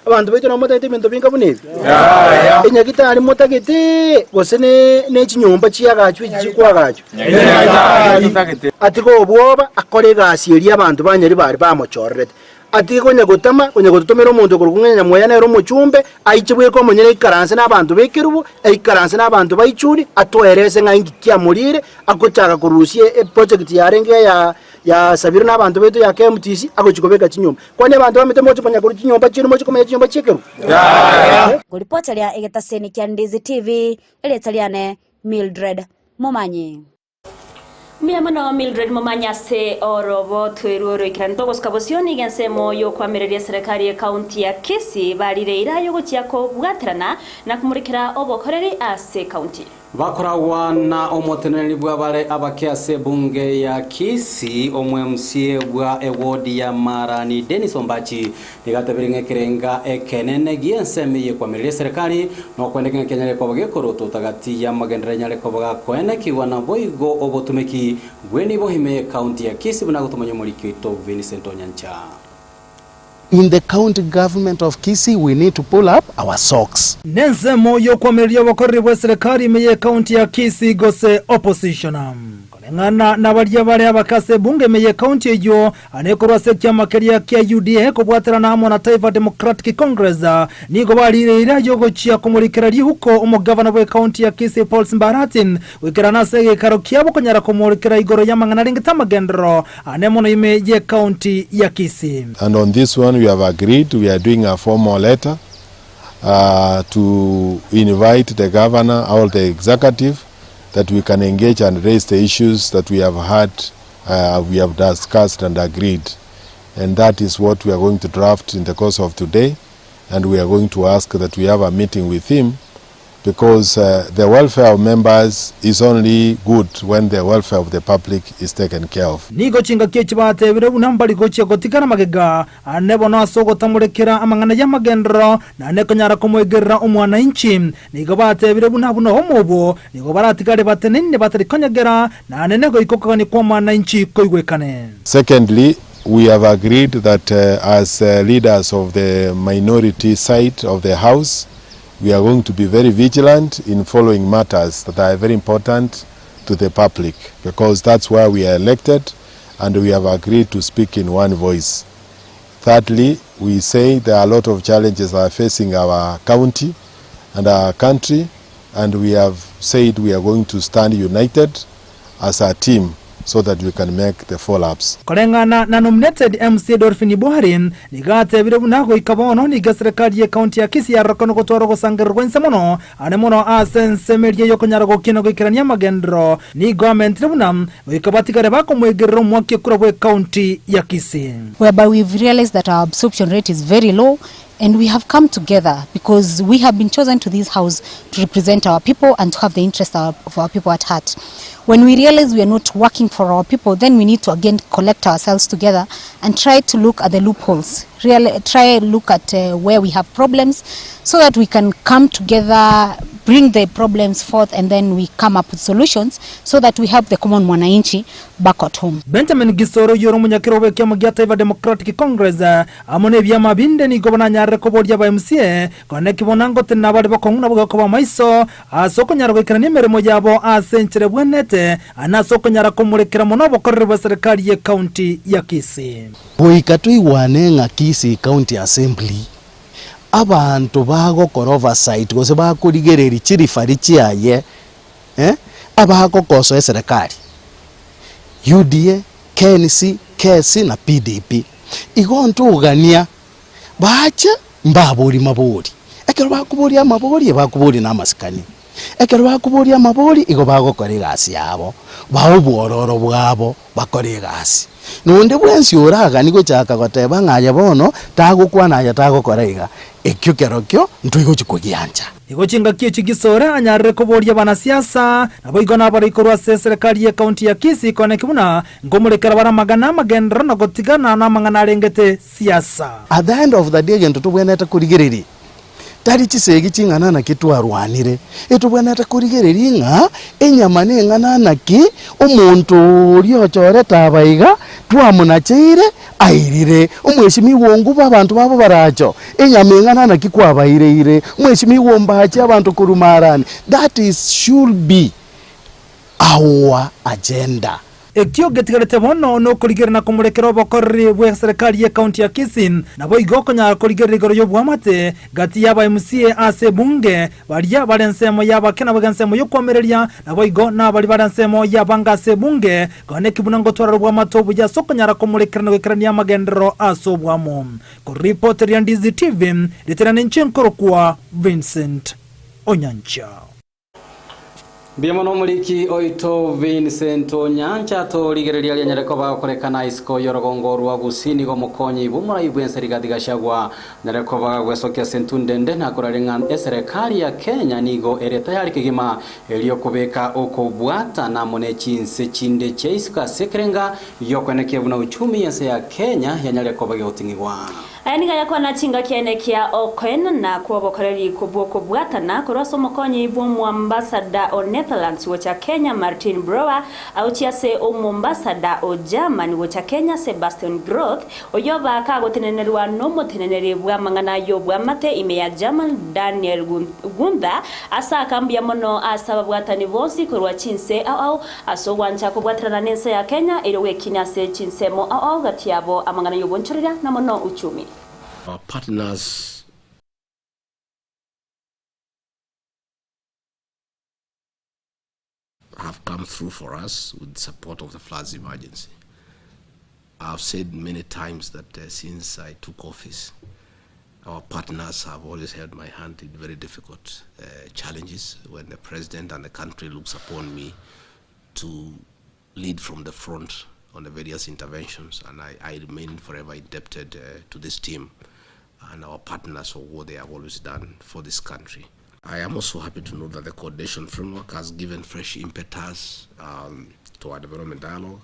Abanto baito nabo motagete ebinto binga buna ebi? Enyagitari motagete gose ne chinyomba chiagachwa echi chikwagachwa? Atige obwoba akore egasi eria abanto ba Nyaribari bamochorerete. Atige konya gotama, konya gototomera omonto okorokwa ng'a Nyamweya nere omochumbe, aiche bweka omonyene aikaranse nabanto b'ekerubo, aikaranse nabanto ba Ichuni, atoerese ng'a inki kiamorire, agochaka korusia eproject yarenge ya ya Sabiro na abanto baito ya KMTC, agochia kobeka chinyomba. Kwani abanto bamete moche konya korwa chinyomba chiaino moche komenya chinyomba chi'ekerubo? Ngoripoteria egetaseni kia Ndizi TV, erieta riane Mildred Momanyi. Mbuya mono Mildred Momanyi ase orobo twerwe oroikeranu togosuka bosio nigo ensemo yokwamireria eserekari ye county ya Kisii barire eira yogochia kobwaterana na komorekera obokoreri ase ecounty. Bakoragwa na omoteneneri bw'abare abake ase ebunge ya Kisii, omo-MCA bwa eward ya Marani Dennis Ombachi nigo atebirie ng'a ekerenga ekenene gi'ensemo eye kwamireria eserekari nokwendeka ng'a kenyare koba gekorotota gati y'amagenderero enyare koba gakoenekigwa naboigo obotumeki bw'enibo ime y'ecounty ya Kisii buna agotomanya omoriki oito Vincent Onyancha. In the county government of Kisii we need to pull up our socks. Nensemo y'okwamereria obokoreri bw'eserekari ime y'ecounty ya Kisii gose opposition. Koreng'ana nabaria bare abake ase ebunge ime y'ecounty eyio, ane korwa ase ekiama keria kia UDA kobwaterana amo na Taifa Democratic Congress, nigo barire eira y'ogochia komorikera riuko omogavana bw'ecounty ya Kisii Paul Simba Arati goikerana ase egeikaro kiabo konyara komorikera igoro y'amang'ana arengete amagenderero ane mono ime y'ecounty ya Kisii. And on this one we have agreed we are doing a formal letter uh, to invite the governor or the executive that we can engage and raise the issues that we have had, uh, we have discussed and agreed. And that is what we are going to draft in the course of today. And we are going to ask that we have a meeting with him because uh, the welfare of members is only good when the welfare of the public is taken care of. Nigo chingaki echi batebire buna mbari gochia gotigara magega ane bono ase ogotamorekera amang'ana y'amagenderero naende konyara komoegerera omwananchi. Nigo batebire buna buna omobo nigo baratigare batenenine batari konyegera naende negoika okogania kwa omwananchi koigwekane. Secondly, we have agreed that uh, as uh, leaders of the minority side of the House, we are going to be very vigilant in following matters that are very important to the public because that's why we are elected and we have agreed to speak in one voice. Thirdly, we say there are a lot of challenges that are facing our county and our country, and we have said we are going to stand united as a team so that we can make the follow-ups. Koreng'ana na nominated MCA Dolphin Buhari nigo atebire buna goika bono nigo eserekari y'ecounty ya Kisii yarorokana gotwara ogosangererwa ense mono ane mono ase ensemeria y'okonyara gokina goikerania amagenderero nigo amentire buna goika batigare bakomoegerera omwaki ekura bw'ecounty ya Kisii. Whereby we've realized that our absorption rate is very low and we have come together because we have been chosen to this house to represent our people and to have the interest of our people at heart. When we realize we are not working for our people, then we need to again collect ourselves together and try to look at the loopholes, really try look at where we have problems so that we can come together, bring the problems forth, and then we come up with solutions so that we help the common mwananchi back at home. Benjamin Gisoro yoro omunyakiro bw'ekiama gia Taifa Democratic Congress amo na ebiama binde nigo bananyarire koboria aba MCA kone kibona ngotena bari bokong'u nabo gokoba maiso ase okonyara goikerania emeremo yabo ase enchera ebwenete ane ase okonyara komorekera mono obokoreri bwa serikali y'ecounty ya Kisii. Goika toigwane ng'a Kisii County Assembly abanto bagokora oversight gose bakorigereria chirifari chiaye eh, abagokosoa eserekari UDA, KNC, KC na PDP. Igo ntogania bache mbabori mabori, ekero bakoboria amabori ebakoboria na amasikani, ekero bakoboria amabori igo bagokora egasi yabo, bae obwororo bwabo bakore egasi. Nonde bwensi oragani gochaka goteba ng'a aye bono tagokwana aye tagokora iga, ekio kerokio ntoigochi kogiancha. Nigo chingaki echi Gisore anyarire koboria abanasiasa naboigo nabare korwa ase eserekari y'ecounty ya Kisii koneki buna nkomorekera bare amagana amagenderero na gotigana namang'ana arengete siasa. At the end of the day egento tobwenerete korigereria tari chisegi ching'ana naki twarwanire, etobwenerete korigereria ng'a enyama neng'ana naki omonto oria ochorete aba iga twamonacheire airire. Omweshimiwa ongubo abanto babo baracho, enyama eng'ana naki kwabaireire, omweshimiwa ombache abanto korwa marani, that is should be our agenda. Ekio getigarete bono nokorigereria na komorekera obokoreri bw'eserekari y'ecounty ya Kisii, naboigo okonyara korigereria igoro y'oboamate gati y'aba MCA ase ebunge, baria bare ensemo y'abake naboigo ensemo y'okoamereria, naboigo nabaria bare ensemo y'abange ase ebunge, konya neki buna ngotwarera oboamate obuya ase okonyara komorekera na goikerania amagenderero ase oboamo. Koripoteria Ndizi TV, ritirana inche nkorokwa Vincent Onyancha. Mbuya mono omoriki oito Vincent Onyancha torigereria aria anyare koba agokorekana isiko y'orogongo rwa Gusii nigo omokonyi bw'omorai bw'ense Rigathi Gachagua anyare koba agagwesokia ase entunde ende na koraria ng'a eserekari ya Kenya nigo ere tayari kegima erio kobeka okobwatana amo ne chinse chinde chia isiko ase ekerenga gi'okoenekia buna uchumi y'ense ya Kenya yanyare koba egoting'igwa. Aya nigo ayakwana chingaki ene kia okoenana kw'obokoreri bw'okobwatana korwa ase omokonyi bw'omoambasada o Netherlands gocha Kenya Martijn Brouwer agochia ase omombasada o German gocha Kenya Sebastian Groth oyio bakagotenenerwa nomoteneneri bw'amang'ana y'obwamate ime ya German Daniel Gunther ase aka mbuya mono ase ababwatani bonsi korwa chinse ao ao Ase ogwancha kobwaterana nense ya Kenya erio gwekina ase chinsemo ao ao gati yabo amang'ana y'obonchoreria na mono uchumi. Our partners have come through for us with support of the floods emergency. I've said many times that uh, since I took office, our partners have always held my hand in very difficult uh, challenges when the president and the country looks upon me to lead from the front on the various interventions and I, I remain forever indebted uh, to this team and our partners for what they have always done for this country. I am also happy to know that the coordination framework has given fresh impetus um, to our development dialogue.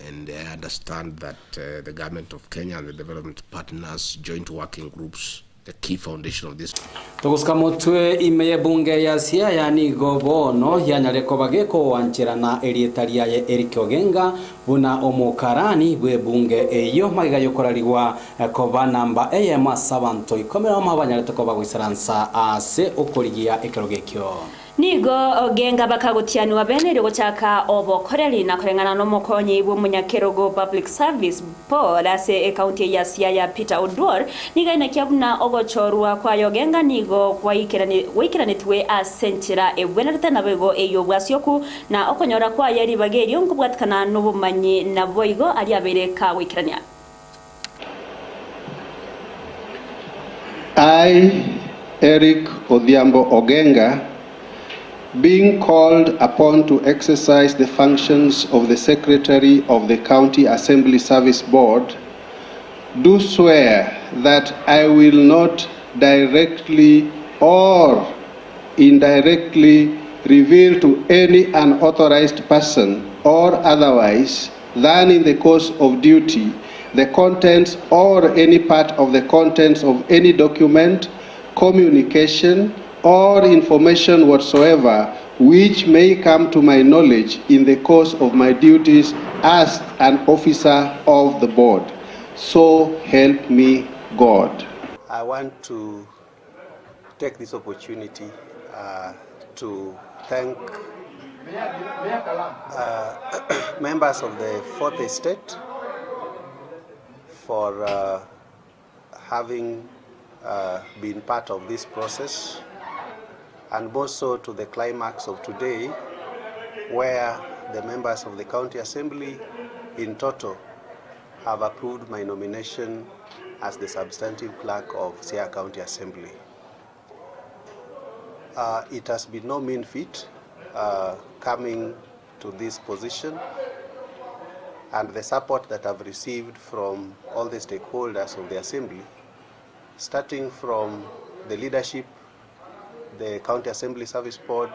And I understand that uh, the government of Kenya and the development partners joint working groups the key foundation of this. Togosika motwe ime y'ebunge ya Siaya nigo bono yanyare koba gekoancherana erieta riaye Eric Ogenga buna omokarani bw'ebunge eyio magega y'okorarigwa koba namba eyemo ase abanto ikomi nomo abanyarete koba goisaransa ase okorigia ekerogo ekio. Nigo Ogenga bakagotianigwa bene erio gochaka obokoreri na koreng'ana nomokonyi bw'omonyakerogo Public Service Board ase ekaunti ya Siaya Peter Oduor nigo ainakia buna ogochorwa kwaye Ogenga nigo gwaikeranetigwe ase enchera ebwenerete naboigo ey'obwasioku na okonyora kwaye ribaga erio nkobwatikana nobomanyi naboigo aria abeire kagoikerania. I, Eric Odhiambo Ogenga, being called upon to exercise the functions of the Secretary of the County Assembly Service Board, do swear that I will not directly or indirectly reveal to any unauthorized person or otherwise than in the course of duty the contents or any part of the contents of any document, communication, or information whatsoever which may come to my knowledge in the course of my duties as an officer of the board. So help me God. I want to take this opportunity uh, to thank uh, members of the Fourth Estate for uh, having uh, been part of this process and also to the climax of today where the members of the County Assembly in total have approved my nomination as the substantive clerk of Siaya County Assembly. Uh, it has been no mean feat uh, coming to this position and the support that I've received from all the stakeholders of the Assembly, starting from the leadership, the County Assembly Service Board,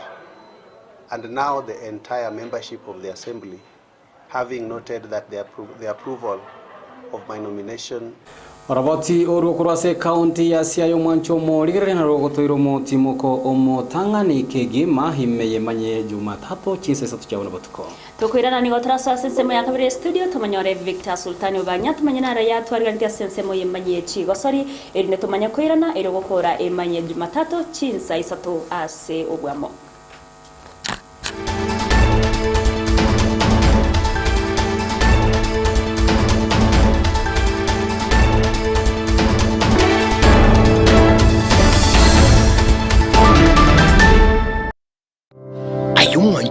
and now the entire membership of the Assembly, having noted that the, appro the approval of my nomination Oroboti orwo korwa ase ekaunti ya Siaya omwancho omorigereria narwo ogotoira omotimoko omotang'ani kegima ime yemanye Jumatatu chinsa isato chia bono botuko. Tokoirana nigo torasoe ase ensemo ya kabere y'estudio tomonyore Victor Sultani Obanya tomanye naro yatwariganeti ase ensemo y'emanyie chigosori erinde tomanye koirana erio gokora emanyie Jumatatu chinsa isato ase obwamo.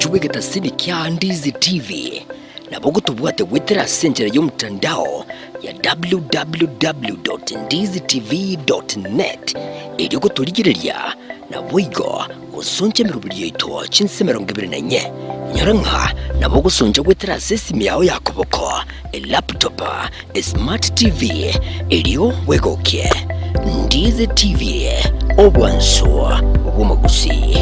omwancho bw'egetasini kia Ndizi TV, nabo ogotobwate goetera ase enchera y'omotandao ya www.ndizitv.net erio gotorigereria naboigo gosoncha emeroberi yaito chinsa 24. Inyora ng'a nabo ogosoncha goetera ase esimi yao ya koboko, elaptop, esmart TV, erio bwegokie. Ndizi TV, obwansu bw'omogusii.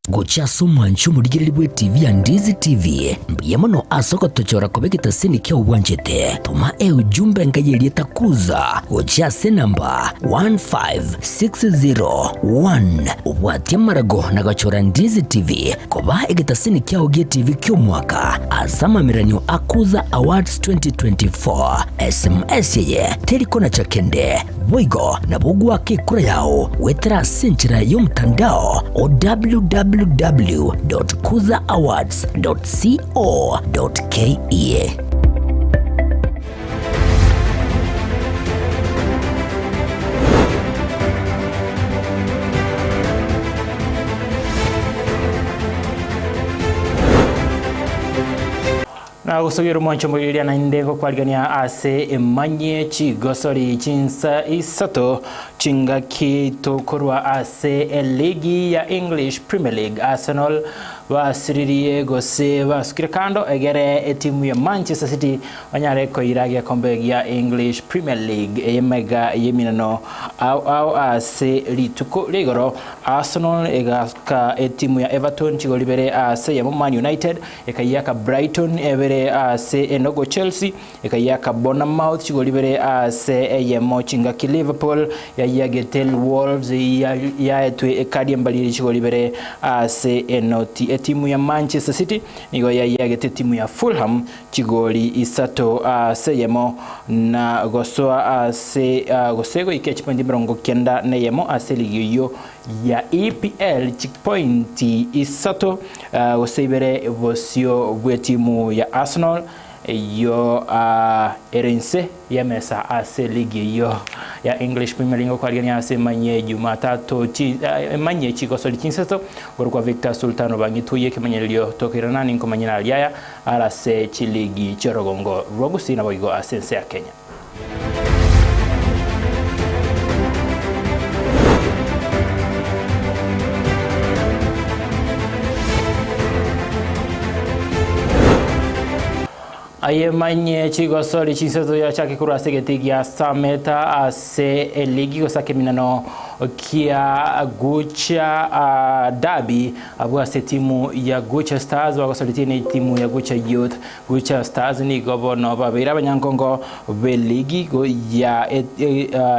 Gochia ase omwancho omorigereria bw'etivi ya Ndizi TV, mbuya mono ase ogotochora koba egetaseni kiao bwanchete. Toma eujumbe enka y'erieta Kuza gochia ase enamba 15601 obwatie amarago na gochora Ndizi TV koba egetaseni kiao gi'etivi ki'omwaka ase amameranio a Kuza Awards 2024. SMS eye teri konacha kende. Boigo nabo ogoaka ekura yao goetera ase enchera y'omotandao o www.kuzaawards.co.ke. Na gosogera omwancho omoireria naende ngokwarigania ase emanyie chigosori chinsa isato chingaki tokorwa ase eligi ya English Premier League. Arsenal basiririe gose basukire kando egere etimu ya Manchester City banyare koira gekombe gia English Premier League eyemega yeminano ao ao ase rituko ria igoro. Arsenal egaka etimu ya Everton chigori ibere ase eyemo, Man United Ekaiaka Brighton ebere ase enogo Chelsea, ekaiaka Bournemouth chigori ibere ase eyemo chingaki Liverpool yayiagete Wolves yaetwe ekadi embariri chigori ibere ase enoti. Etimu ya Manchester City nigo yayiagete etimu ya Fulham chigori isato ase eyemo na gosoa ase gose goika echipointi 91 ase eligi eyio ya EPL chipointi isato gose ibere bosio bw'etimu ya Arsenal eyio ere inse y'emesa ase ligi eyio ya English Premier League okwarigania ase emanyie Jumatatu emanyie chigosori chinsato korokwa Victor Sultan obang'ituye ekemanyererio tokoirana ninkomanyera aria aya arase chiligi chi'orogongo rwa Gusii naboigo ase ense ya Kenya. Aye manye chigosori chinsato yachake korwa ase egeti gia Sameta ase eligi gose ekeminano kia Gucha Derby abwo ase etimu ya Gucha Stars bagosoretie ne etimu ya Gucha Youth. Gucha Stars nigo bono babeire abanyankongo b'eligi ya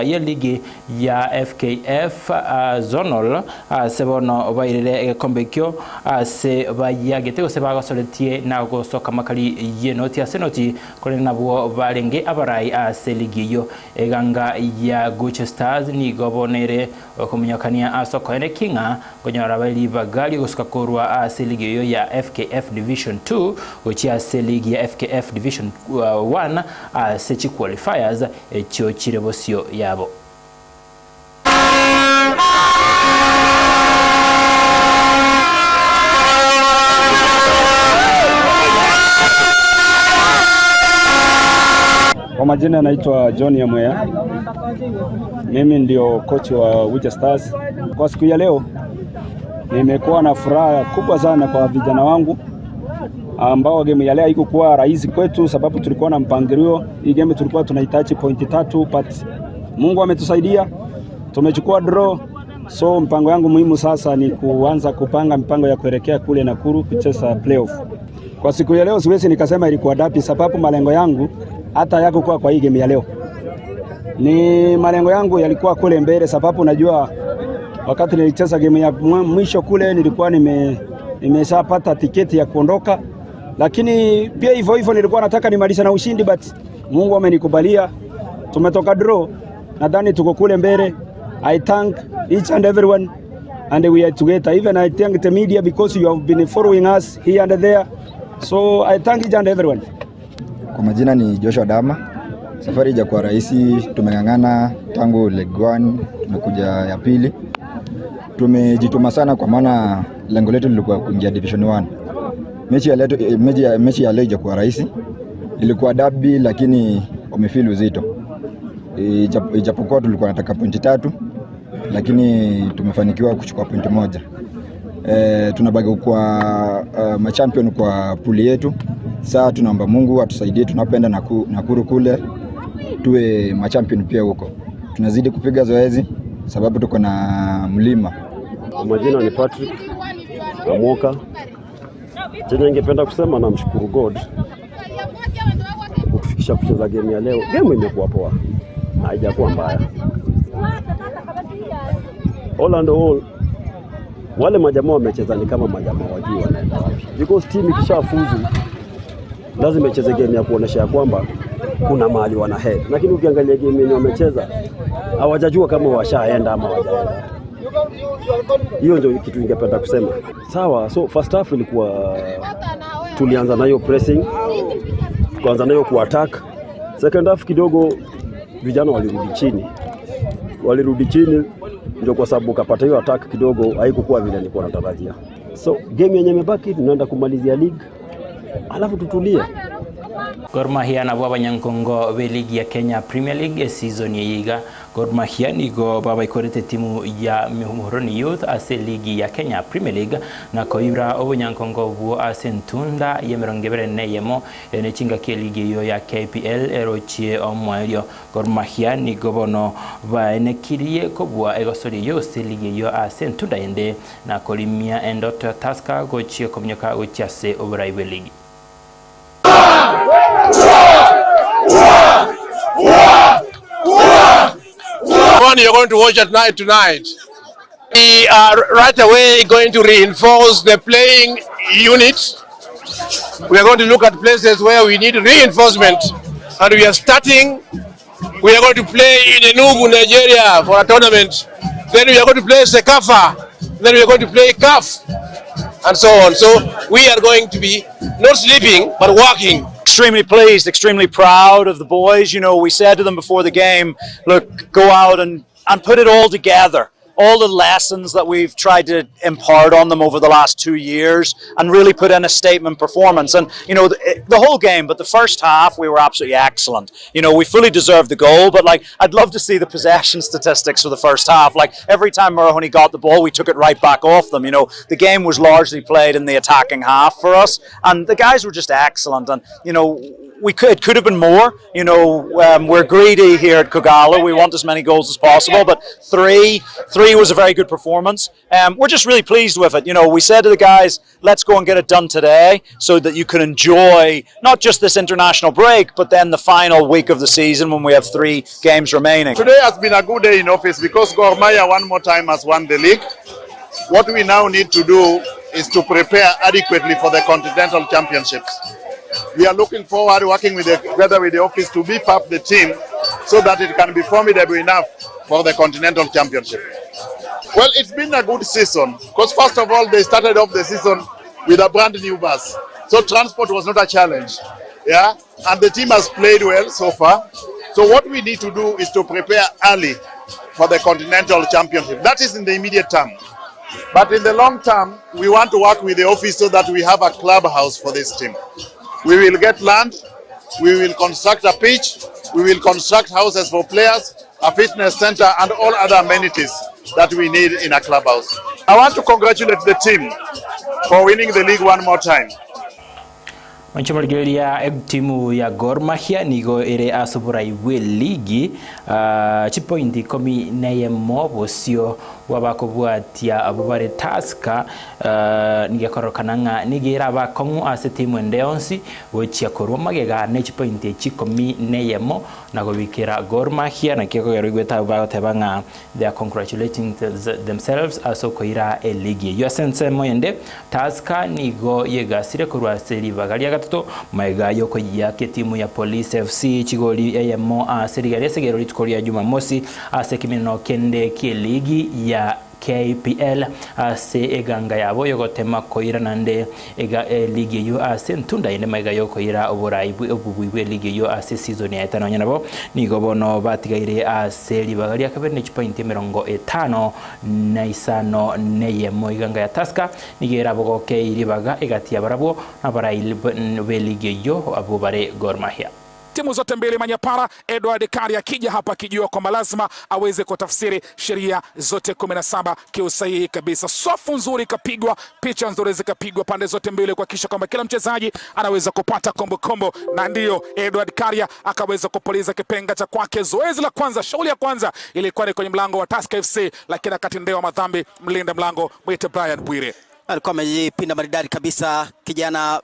y'eligi ya FKF Zonal ase bono bairire egekombe ekio ase bayagete gose bagosoretie na gosoka makari y'enoti ase enoti korende nabwo barenge abarai ase eligi eyio. Eganga ya Gucha Stars nigo bono ere okominyokania ase okoenekia ng'a Nkonyora bare ribaga ri'ogosuka korwa ase eligi eyio ya FKF Division 2 gochia ase eligi ya FKF Division 1 ase chiqualifiers echio chire bosio yabo. Kwa majina naitwa John Nyamweya. Mimi ndio coach wa Witcher Stars. Kwa siku ya leo nimekuwa na furaha kubwa sana kwa vijana wangu ambao game ya leo haikuwa rahisi kwetu, sababu tulikuwa na mpangilio. Hii game tulikuwa tunahitaji pointi tatu, but Mungu ametusaidia tumechukua draw. So mpango yangu muhimu sasa ni kuanza kupanga mipango ya kuelekea kule Nakuru kucheza playoff. Kwa siku ya leo siwezi nikasema ilikuwa dapi, sababu malengo yangu hata hayakuwa kwa hii game ya leo. Ni malengo yangu yalikuwa kule mbele, sababu najua wakati nilicheza game ya mwisho kule nilikuwa nimeshapata tiketi ya kuondoka, lakini pia hivyo hivyo nilikuwa nataka nimalize na ushindi, but Mungu amenikubalia, tumetoka draw. Nadhani tuko kule mbele. I thank each and everyone and we are together. Even I thank the media because you have been following us here and there. So I thank each and everyone. Kwa majina ni Joshua Dama. Safari haijakuwa rahisi, tumeng'ang'ana tangu leg 1 tumekuja ya pili. Tumejituma sana kwa maana lengo letu lilikuwa kuingia division 1. Mechi ya leo, mechi ya, mechi ya leo ijakuwa rahisi, ilikuwa dabi lakini wamefeel uzito. Ijapokuwa tulikuwa nataka pointi tatu, lakini tumefanikiwa kuchukua pointi moja. E, tunabaki kwa uh, machampion kwa puli yetu. Saa tunaomba Mungu atusaidie tunapoenda Naku, Nakuru kule tuwe machampion pia huko. Tunazidi kupiga zoezi sababu tuko na mlima. Kwa majina ni Patrick Amoka. Chenye ningependa kusema namshukuru God kutufikisha kucheza game ya leo. Game imekuwa poa, haijakuwa mbaya. All and all, wale majamaa wamecheza ni kama majamaa wajui wanaenda wapi, because team ikishafuzu lazima icheze game ya kuonesha ya kwamba kuna mahali wana head, lakini ukiangalia game yenye wamecheza hawajajua kama washaenda ama hawajaenda. Hiyo ndio kitu ningependa kusema. Sawa, so first half ilikuwa tulianza nayo pressing, tukaanza nayo kuattack. Second half kidogo vijana walirudi chini, walirudi chini ndio kwa sababu ukapata hiyo attack kidogo haikukuwa vile nilikuwa natarajia. So game yenye imebaki tunaenda kumalizia league, alafu tutulie. Gor Mahia nabo abanyankongo b'eligi ya Kenya Premier League eseason yeyiga Gor Mahia nigo babaikorete timu ya Muhoroni Youth ase ligi ya Kenya Premier League na koibra obonyankongo obwo ase entunda ya emerongo ebere na eyemo nechingaki eligi eyo ya KPL erochie omwaerio. Gor Mahia nigo bono baenekirie kobua egosori eyo ase eligi eyo ase entunda ende na korimia endoto ya Tusker gochia kominyoka gochia ase oborai bwe eligi. One you're going to watch at night tonight. We are right away going to reinforce the playing unit. We are going to look at places where we need reinforcement. And we are starting, we are going to play in Enugu, Nigeria for a tournament. Then we are going to play CECAFA. Then we are going to play CAF and so on. So we are going to be not sleeping, but working. Extremely pleased, extremely proud of the boys. You know, we said to them before the game, look, go out and, and put it all together. All the lessons that we've tried to impart on them over the last 2 years and really put in a statement performance. And, you know, the, the whole game, but the first half, we were absolutely excellent. You know, we fully deserved the goal, but, like, I'd love to see the possession statistics for the first half. Like, every time Muhoroni got the ball, we took it right back off them. You know, the game was largely played in the attacking half for us, and the guys were just excellent. And, you know, we could, it could have been more. You know, we're greedy here at Kogalo. We want as many goals as possible, but three was a very good performance. We're just really pleased with it. You know, we said to the guys, let's go and get it done today so that you can enjoy not just this international break, but then the final week of the season when we have 3 games remaining. Today has been a good day in office because Gor Mahia one more time has won the league. What we now need to do is to prepare adequately for the Continental Championships. We are looking forward working with the, together with the office to beef up the team so that it can be formidable enough for the Continental Championship. Well, it's been a good season because first of all, they started off the season with a brand new bus. So transport was not a challenge. Yeah, and the team has played well so far. So what we need to do is to prepare early for the Continental Championship. That is in the immediate term. But in the long term, we want to work with the office so that we have a clubhouse for this team. We will get land, we will construct a pitch, we will construct houses for players, a fitness center, and all other amenities that we need in a clubhouse. I want to congratulate the team for winning the league one more time. Onchomorigereria timu ya Gor Mahia nigo ere ase oborai bwe ligi uh, chipointi ikomi na eyemo bosio bwabakobwatia abo bare Tusker uh, nigekorokana ng'a nigo ere abakong'u ase timu ende yonsi gochia korwa magega na echipointi echi ikomi na eyemo na gobikera Gor Mahia naki ekogera oigwete abwo bagoteba ng'a they are congratulating themselves ase okoira eligi eywo ase ensemo ende Tusker nigo yegasire korwa ase ribaga ria gatato maega yokoyia etimu ya Police FC chigori eyemo ase riga ria esegero rituko ria Jumamosi ase ekemineno kende kia eligi ya KPL ase eganga yabo yogotema koira nande ega eligi eyio ase entunda ende magega yokoira oborai obobui bw'eligi eyio ase season yaeta nonya nabo nigo bono batigaire ase ribaga ria kabere ne chipointi emerongo etano na isano neyemo. Eganga ya Tusker nigo erabogokei ribaga egati ya barabwo nabarai b'eligi eyio abwo bare Gor Mahia. Timu zote mbili Manyapara, Edward Kari akija hapa akijua kwamba lazima aweze kutafsiri sheria zote 17 kiusahihi kabisa. Swafu nzuri ikapigwa, picha nzuri zikapigwa pande zote mbili kuhakikisha kwamba kila mchezaji anaweza kupata kombokombo, na ndiyo Edward Karia akaweza kupuliza kipenga cha kwake. Zoezi la kwanza, shughuli ya kwanza ilikuwa ni kwenye mlango wa Tusker FC, lakini akatendewa madhambi mlinda mlango mwite Brian Bwire. Alikuwa amejipinda maridadi kabisa kijana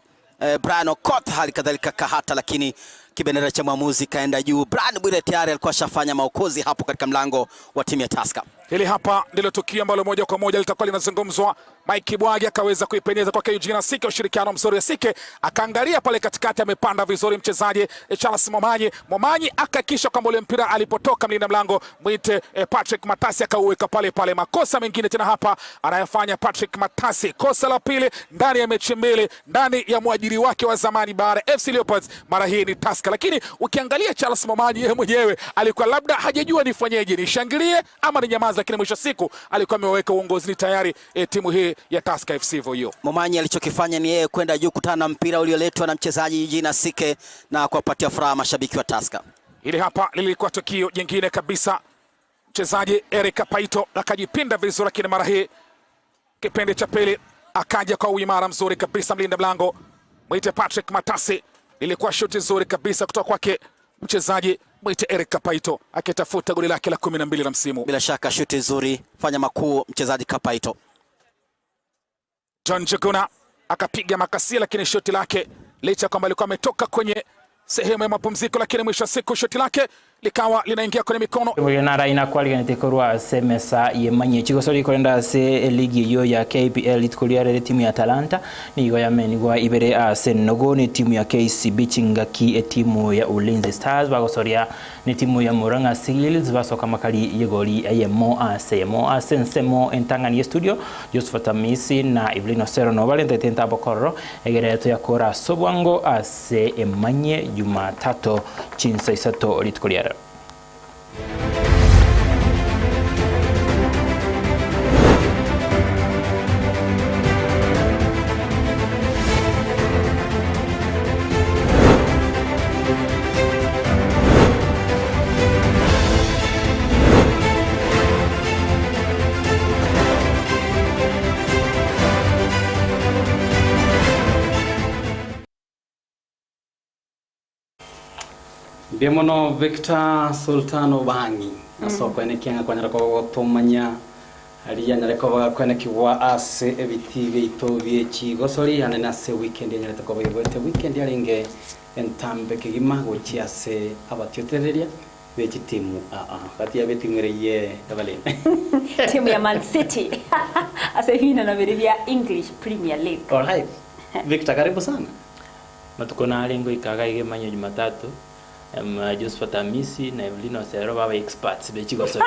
Brian Okoth, hali kadhalika Kahata, lakini kibendera cha mwamuzi kaenda juu. Brian Bwire tayari alikuwa ashafanya maokozi hapo katika mlango wa timu ya Tusker. Hili hapa ndilo tukio ambalo moja kwa moja litakuwa linazungumzwa. Mike Bwagi akaweza kuipenyeza kwake Eugene Asike, ushirikiano mzuri Asike akaangalia pale katikati, amepanda vizuri mchezaji Charles Momanyi. Momanyi akahakikisha kwamba ule mpira alipotoka mlinda mlango mwite Patrick Matasi akauweka pale pale. Makosa mengine tena hapa anayofanya Patrick Matasi, kosa la pili ndani ya mechi mbili ndani ya mwajiri wake wa zamani Bara FC Leopards, mara hii ni Tusker. Lakini ukiangalia Charles Momanyi yeye mwenyewe alikuwa labda hajajua nifanyeje, nishangilie ama ninyamaze, lakini mwisho siku alikuwa ameweka uongozini tayari timu hii ya Tusker FC Voyo. Momanyi alichokifanya ni yeye kwenda juu kutana na mpira ulioletwa na mchezaji Eugene Asike na kuwapatia furaha mashabiki wa Tusker. Hili hapa lilikuwa tukio jingine kabisa. Mchezaji Eric Paito akajipinda vizuri, lakini mara hii kipindi cha pili akaja kwa uimara mzuri kabisa mlinda mlango mwite Patrick Matasi. Ilikuwa shuti nzuri kabisa kutoka kwake mchezaji mwite Eric Kapaito akitafuta goli lake la 12 la msimu. Bila shaka shuti nzuri, fanya makuu mchezaji Kapaito. John Juguna akapiga makasia, lakini shuti lake licha kwamba alikuwa ametoka kwenye sehemu ya mapumziko, lakini mwisho wa siku shuti lake likawa linaingia kwenye mikono. Nara inakwaliganete korwa ase mesa yemanye chigosori korenda ase ligi eyo ya KPL ituko riarere timu ya Talanta nigo yamenigwa ibere ase nogo ni timu ya KCB chingaki etimu ya Ulinzi Stars bagosoria ni timu ya Murang'a Seals basoka makali yegori eyemo ase yemo ase nsemo entang'ani ya studio Josephat Amisi na Evelyn Osero no balentete ntambo kororo egereto yakora ase obwango ase emanye Jumatatu chinsa isato rituko riarero. Mbia Victor Sultan Obangi asoko ene kianga kwanyara ko gotumanya aria nyare ko bagakwenekigwa ase ebiti biito bie ane nase weekend nyarete ko bagwete weekend yaringe entambe kigima gochi ase abatiotereria bechi timu a a batia betingere ye ebalene timu ya Man City ase hina na biribia English Premier League. All right. Victor, karibu sana. Matuko nare ngoikaga igemanyo Jumatatu Josephat Amisi na Evelyn Osero baba experts bechigosori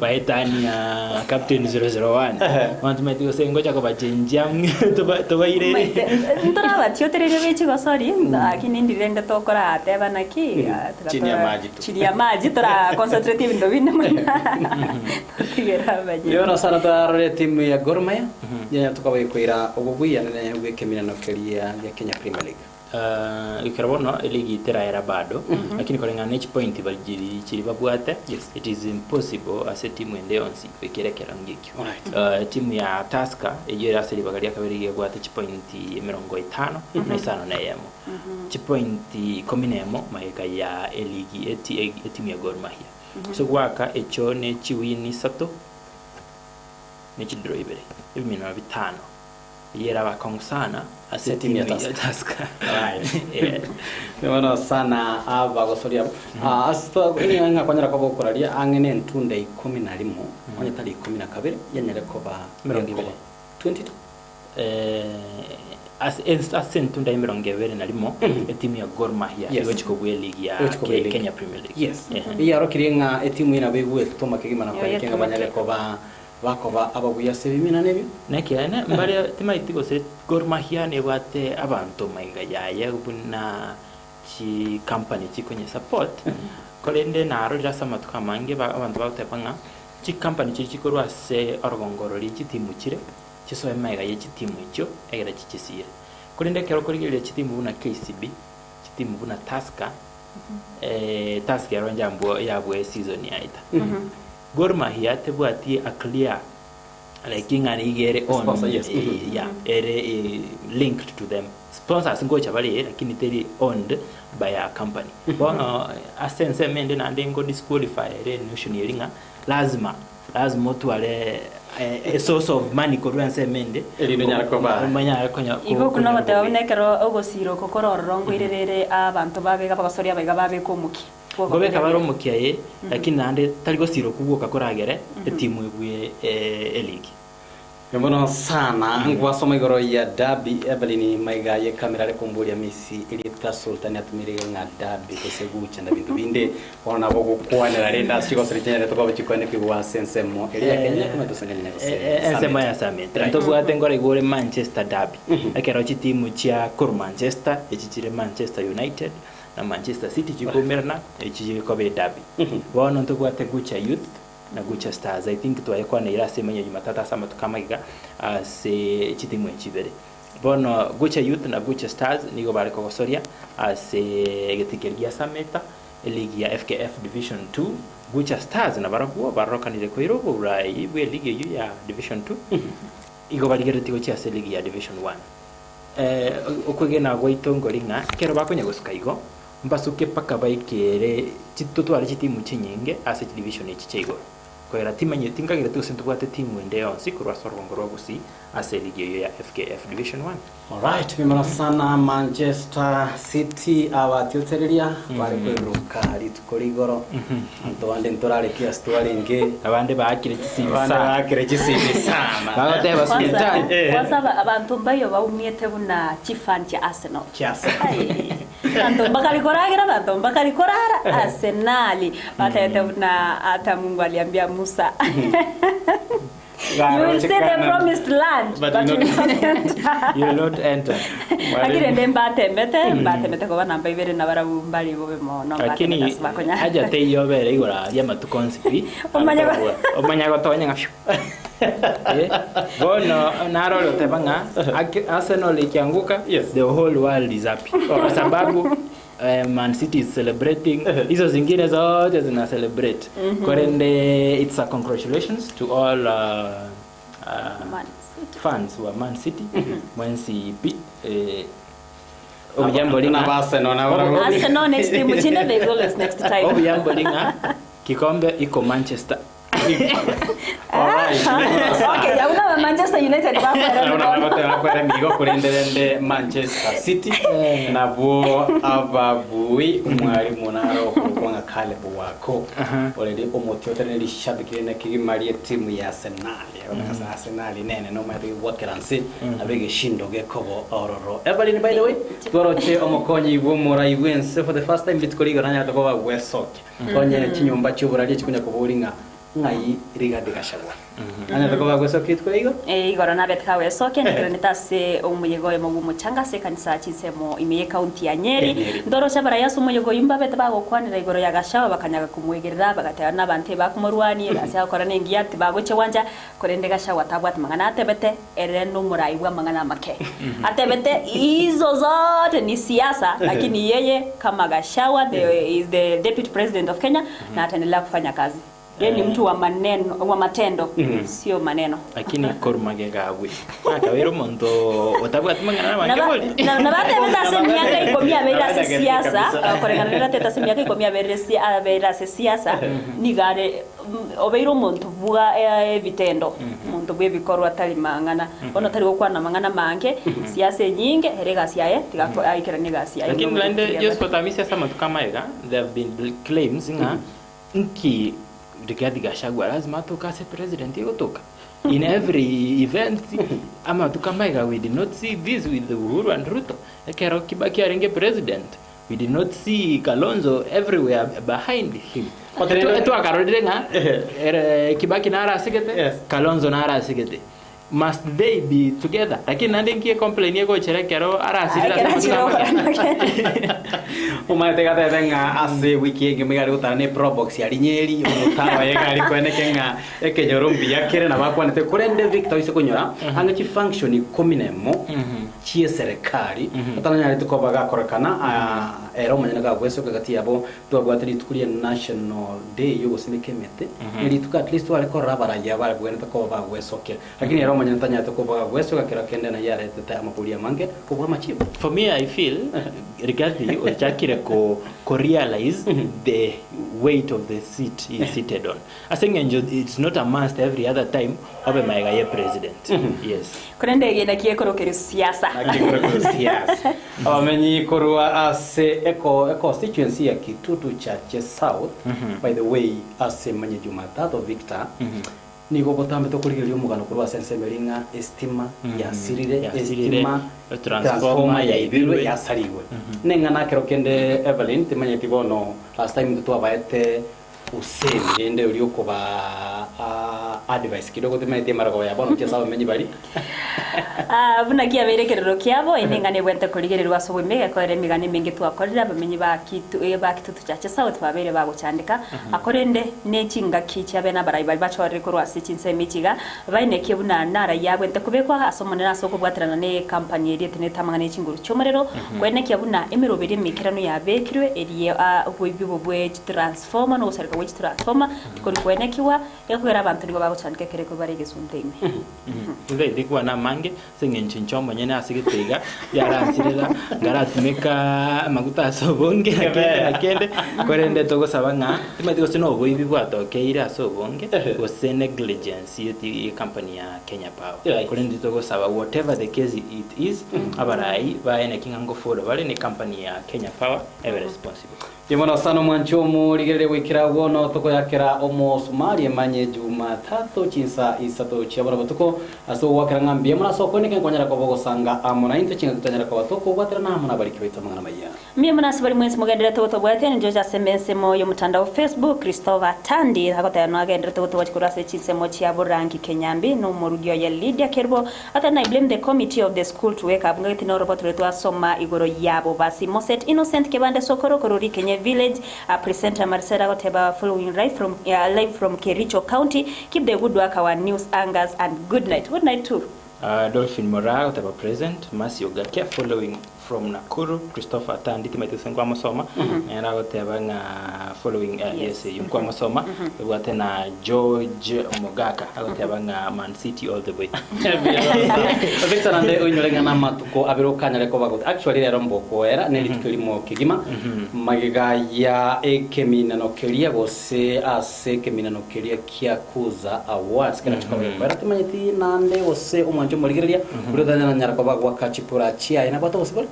baetania captain 001 bantu maiti gose ngocha kobachenjia tobaire nturabatiotereria bechigosori lakini ndirende tokorateba naki Chini ya maji tu. chini ya maji tura concentrate bintu bine tutigera baje Yona sana tarore timu ya Gor Mahia ya tukabakwira obubui anene gwikeminano keria ya Kenya Premier League. Ikero bono eligi teraera bado lakini kulingana na each point baljiri chiri babwate it is impossible ase timu ende yonsi gwekerekera ngikio. Timu ya Tusker eyo ase ribaga ria kabere gebwate chipoint emirongo etano na isano na eyemo chipoint ikumi na emo magega ya eligi etimu ya Gor Mahia. So gwaka echo ne chiwini isato ne chidro ibere ebimino bitano yera bakong sana ase timu ya Tusker. Right. Yeah. Nibono sana abagosoria asta nga kwanyara ko bokuraria ang'ene entunda ikumi na rimo onye tari ikumi na kabere yanyare koba Mirongo ibere. 22 ase entunda emirongo ebere na rimo etimu ya Gor Mahia Yes. igochika bwe league ya Kenya Premier League. Yes. Iyarokirie ng'a etimu ina begwe toma kigima na Yo, kwere yetuma kenga banyare ki. koba Bakoba ababuya ase ebimina nebio. Nekeene, mbare timaeti gose Gor Mahia nebwate abanto maiga yaye buna chicompany chikonye support, korende narorire ase amatuko amange ba abanto bagoteba ng'a chicompany chiria chikorwa ase orogongo roria chitimu chire, chisoe magega ye chitimu echio egere chichisire. Korende ekero okorigereria chitimu buna KCB, chitimu buna Tusker, Tusker ero njambwa yabua eseason yaeta. Gor Mahia tebwati a clear like ng'a nigo ere on Sponsor, yes. yeah, ere linked to them. Sponsors ngocha bare lakini teri owned by a company. Bono ase ensemo ende naende ngo disqualify ere notion eri ng'a lazima lazima otware a source of money korwa ensemo ende Erinde onyare koba- omanyare konya Igo okwo nogoteba buna ekero ogosira oko kore ororo nkoirerere abanto babe iga bagosoria abaiga babeke omokia. Nkobeka bare omokia ee, lakini naende tari gosira okwo gwoka koragere etimu ebue eligi. Mbono sana ngwasoma igoro ya Derby Evelyn maiga ye camera are komboria misi erieta Sultani atumire iga ng'a Derby gose gucha na binto binde bono nabo gokwanera rende ase chigosori chinyarete koba chikoenekigwa ase ensemo eria ya Kenya komenta ase Kenya gose Ensemo ya Summit. Ntobwate nkoraigwa ore Manchester Derby. Ekero chitimu chia korwa Manchester echi chire Manchester United na Manchester City chikoumerana echi chikoba edabi. Bono ntobwate Gucha Youth na Gucha Stars. I think twayekwaneire ase emanyia Jumatatu ase amatuko amaiga ase chitimu echi ibere. Bono Gucha Youth na Gucha Stars nigo bare kogosoria ase egetii keria gia Sameta, eligi ya FKF Division 2. Gucha Stars nabarabwo barorokanire koira oborai bwe eligi eyio ya Division 2, igo barigereretie gochia ase eligi ya Division 1. Okwegena gwaito nkori ng'a ekero bakonya gosuka igo, mbasuke mpaka baikere totware chitimu chinyinge ase chidivision echi chia igoro. Koera timanyeti nkagereti gose ntobwate timu ende yonsi korwa ase orogongo rwa Gusii ase eligi eyio ya FKF Division One. Alright, mimano sana Manchester City abatiotereria bare kweruruka rituko rigoro anto bande ntorarekia ase twarenge Abande baakire chisimi Abande sana. baakire chisimi sana. Bagoteba Kwanza, Sultan. kwanza abanto mbaiyo baumiete buna chifan chia Arsenal. Chia Arsenal. Ai, Abanto mbakari koragera, abanto mbakari korara, Arsenali. Batebete buna hata Mungu aliambia Musa. You will see the promised land, But but you you will not enter. You will not enter. Lakini ende mbatemete, mbatemete koba namba ibere na barabwo mbari bobe mono, Lakini mbatemete ase bakonya. haja teiyo obere igoro aria amatuko onsi pi. Omanye go- Omanye gotonya ng'a phew. Eh, bono narore oteba ng'a Arsenal ikianguka the whole world is happy kwa sababu Man City is celebrating hizo zingine zote zina celebrate. Korende it's a congratulations to all Man City. fans wa Man City mwensi pi obuyambo ring'a Na Arsenal, na barabwo. Arsenal next team, chinde there is always next time. obuyambo ring'a kikombe iko Manchester. Okay, yauna ba Manchester United bakwera mikono. Bakwera migo kurenderende Manchester City nabwo ababui omwarimu naro okorokwa ng'a Caleb Wako oreri omotiotere rishabikire na kigima rie timu ya Arsenal abakasa Arsenal nene no mathi gwakera nse abegeshindo gekobo ororo Evelyn by the way tworoche omokonyi bw'omorai bwense for the first time rituko rigoro nanyarete koba gwesokia konye chinyomba chi'oboraria chikonya kobori ng'a ng'ai Rigathi Gachagua nanyarete koba gwesokia rituko rigo. Igoro nabeteka wesokia nikeranete ase omoyega oyo mogu omochanga ase ekanisa chinsemo ime ye county ya Nyeri. Ya Nyeri. Ndoroche abaraya ase omoyega oyio mbabete bagokwanera igoro ya Gachagua bakanyaga komwegerera bagateba na abanto ebakomorwania egasi agokora na engiya tibagochia gwancha korende Gachagua tabwate mang'ana atebete ere na omorai bwa amang'ana amake. Atebete hizo zote ni siasa lakini yeye kama Gachagua the, is the deputy president of Kenya na ataendelea kufanya kazi. Yeye ni mtu wa maneno wa matendo sio maneno. Lakini korumagega abwe akabera omonto otabwati mang'ana nabange bori. Nabatebete ase emiaka ikomi abeire ase Nabatebete siasa kabisa. korengana naratete ase emiaka ikomi abeire abeire ase siasa nigare obeire omonto bwa ebitendo omonto bwa ebikorwa atari mang'ana bono tari gokwana mang'ana mange siasa enyinge ere egasi yaye tiga aikerania egasi yaye. Lakini naende Josephat Amisi ase amatuko amaiga there have been claims ng'a nki Rigathi Gachagua lazima atoke ase president egotoka in every event amatuko amaiga we did not see this with Uhuru and Ruto ekero Kibaki arenge president. We did not see Kalonzo everywhere behind him. But rero- Twakarorire ng'a ere Kibaki naro asigete, Kalonzo naro asigete. Must they be together? Lakini naende nki ecomplain egochera ekero arasirire ase Ekero achire amatuko amake? Omanyete gatete ng'a ase wiki engima iga ari gotara ne probox aria Nyeri, omotaro oye iga ari koeneke ng'a ekenyoro mbuya kere nabo akwanete korende Victor oise konyora ang'e chifunction ikomi na emo chie eserekari atananyarete koba gakorekana ere omonyene gagwesoka gati yabo twabwate rituko ria national day yogosimeka emete ne rituko at least tware korora abaraiya bare bwenerete koba bagwesokia lakini ere omonyene tanyarete koba gagwesoka kero kende naye aretete amabori amange kobua amachibu. For me I feel Rigathi ochakire ko ko realize the weight of the seat he is seated on. Ase eng'encho it's not a must every other time obe maega ye president. Yes. Korende ege naki ekorokerwa siasa. Naki ekorokerwa siasa. Abamenyi korwa ase eko econstituency ya Kitutu Chache South, by the way ase manye Jumatatu Victor, nigo botambe tokorigereria omogano korwa ase ensemo eria ng'a estima yasirire, Yasirire, estima transformer transformer yaibirwe yaibirwe. yasarigwe. Neng'ana ekero kende Evelyn timanyeti bono last time intwe twabaete Hussein rende oria okobaa advice kidogo timanyeti emarogobio ya bono gochia ase abamenyi baria. Ah, buna kiabeire ekerero kiabo, eye neng'ana ebwenerete korigererwa ase oboime, egekorera emegano emenge twakorire, abamenyi ba Kitu eh, ba Kitutu Chache South babeire bagochandeka, korende ne chingaki chiabe nabarai baria bachorire korwa ase chinsemo echi iga, baenekie buna narai abwenerete kobekwa ase Omonene ase okobwaterana ne company eria etenenete amang'ana ye chinguru chi'omorero, koenekia buna emeroberi emeikeranu yabekirwe eria oboibi obo bwe chitransformer na ogosareka gwe chitransformer tikori koenekigwa, gekogera abanto nigo bagochandeka ekero ekio bare egesunte ime. Tintagete kwana amange ase eng'encho inche omonyene ase gete iga yaransirera ngaratumeka amaguta ase obonge na kende na kende, korende togosaba ng'a timanyeti gose na oboibi bwatokeire ase obonge gose negligence ye company ya Kenya Power. Korende togosaba whatever the case it is, abarai baye naki ng'a ngofollow bare ne company ya Kenya Power ebe responsible. Timona sana omwanchi omorigereria goikera agwo no tokoyakera omosumari emanye Jumatatu chinsa isato chia bono botuko ase ogoakera ng'a mbuya mono ase okweneka nkonyara koba ogosanga amo naintwe chingaki totanyara koba tokobwaterana amo nabariki baito amang'ana maya. Mbuya mono ase bari mwensi mogendererete gotobwatia ninche oche ase ensemo y'omotandao Facebook Christopher Tandi agoteba noagendererete gotobwatia korwa ase chinsemo chia Borangi Kenyambi na omorugi oye Lydia Kerubo Ata I blame the committee of the school to wake up ngagete noroboto rwe twasoma igoro yabo basi Moset Innocent Kebande Sokoro korwa Rikenye village a presenter Marcella agoteba following live from live from Kericho county keep the good work our news anchors and good night good night too. Dolphin Moraa agoteba present Mercy Ogake following From Nakuru, Christopher Atandi timaeti gose nkwamosoma, nere agoteba ng'a following eh, yes eyio nkwamosoma, tobwate na George Mogaka agoteba ng'a Man City all the way. Victor nande oinyore ng'a namatuko abere okanyare koba gote actually rero mbokoera ne rituko erimo kegima magega ya ekeminano keria gose ase ekeminano keria kia Kuza Awards kera chikoba gekoera timanyeti nande gose omwancho omorigereria oria otanyara koba gwaka chikura chiaye nabwate obosibore.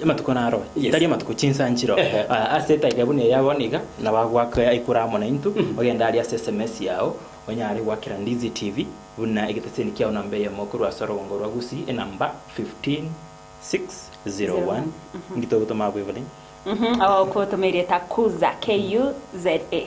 Amatuko naro, Yes. tari amatuko chinsa nchiro. Ehe. Ase etaika buna eye bono iga, nabo agoaka ekura amo naintwe, ogende aria ase sms yao, onyare goakera Ndizi TV, buna egeteseni kiao namba eyemo korwa ase orogongo rwa Gusii, enamba 15601. Inki togotoma abwo Evelyn? Okotoma erieta Kuza, K-U-Z-A.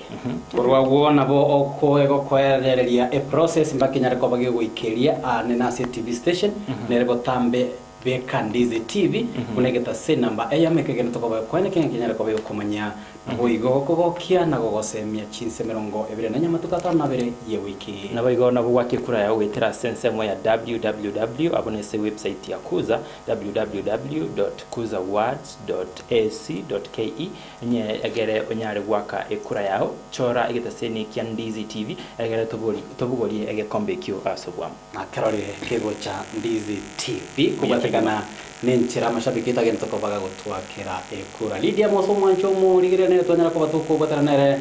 Korwa agwo nabo okoegokoerereria eprocess mpaka enyare koba gegoikeria aane nase etv station nere botambe beka Ndizi TV buna egetase namba eyemo ekegene tokoba gekoene kenge kenyare koba gegokomanya naboigo gokogokia na gogosemia chinse 24 amatuko atano na abere yewiki. Naboigo nabo gwaka ekura yao goetera ase ensemo ya www abwo nese website ya Kuza www dot kuzawords dot ac dot ke Onye egere onyare goaka ekura yao, chora egetaseni kia Ndizi TV egere tobori tobogorie egekombe ekio ase obwamo. Nakerorire kegocha Ndizi TV kobwatekana nenchera amashabiki etagente koba gagotwakera ekura. Lydia Mose omwancho omorigereria nere twanyara koba tokobwatana nere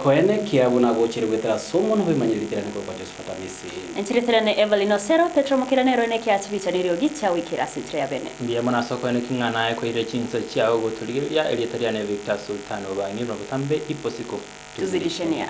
koenekia buna agochire goetera ase omonwa bwemanyereri tirane korokwa Josephat Amisi. Enchera eterane Evelyn Osero, Petero Mokera nere oeneke ase chibicha neriogi chiawikire ase enchera ya bene. Mbuya mono ase okoenekia ng'a naye kwairire chinsa chiao gotorigereria, erieta riane Victor Sultan Obang'irwe na botambe ipo siku Tuzidishenia.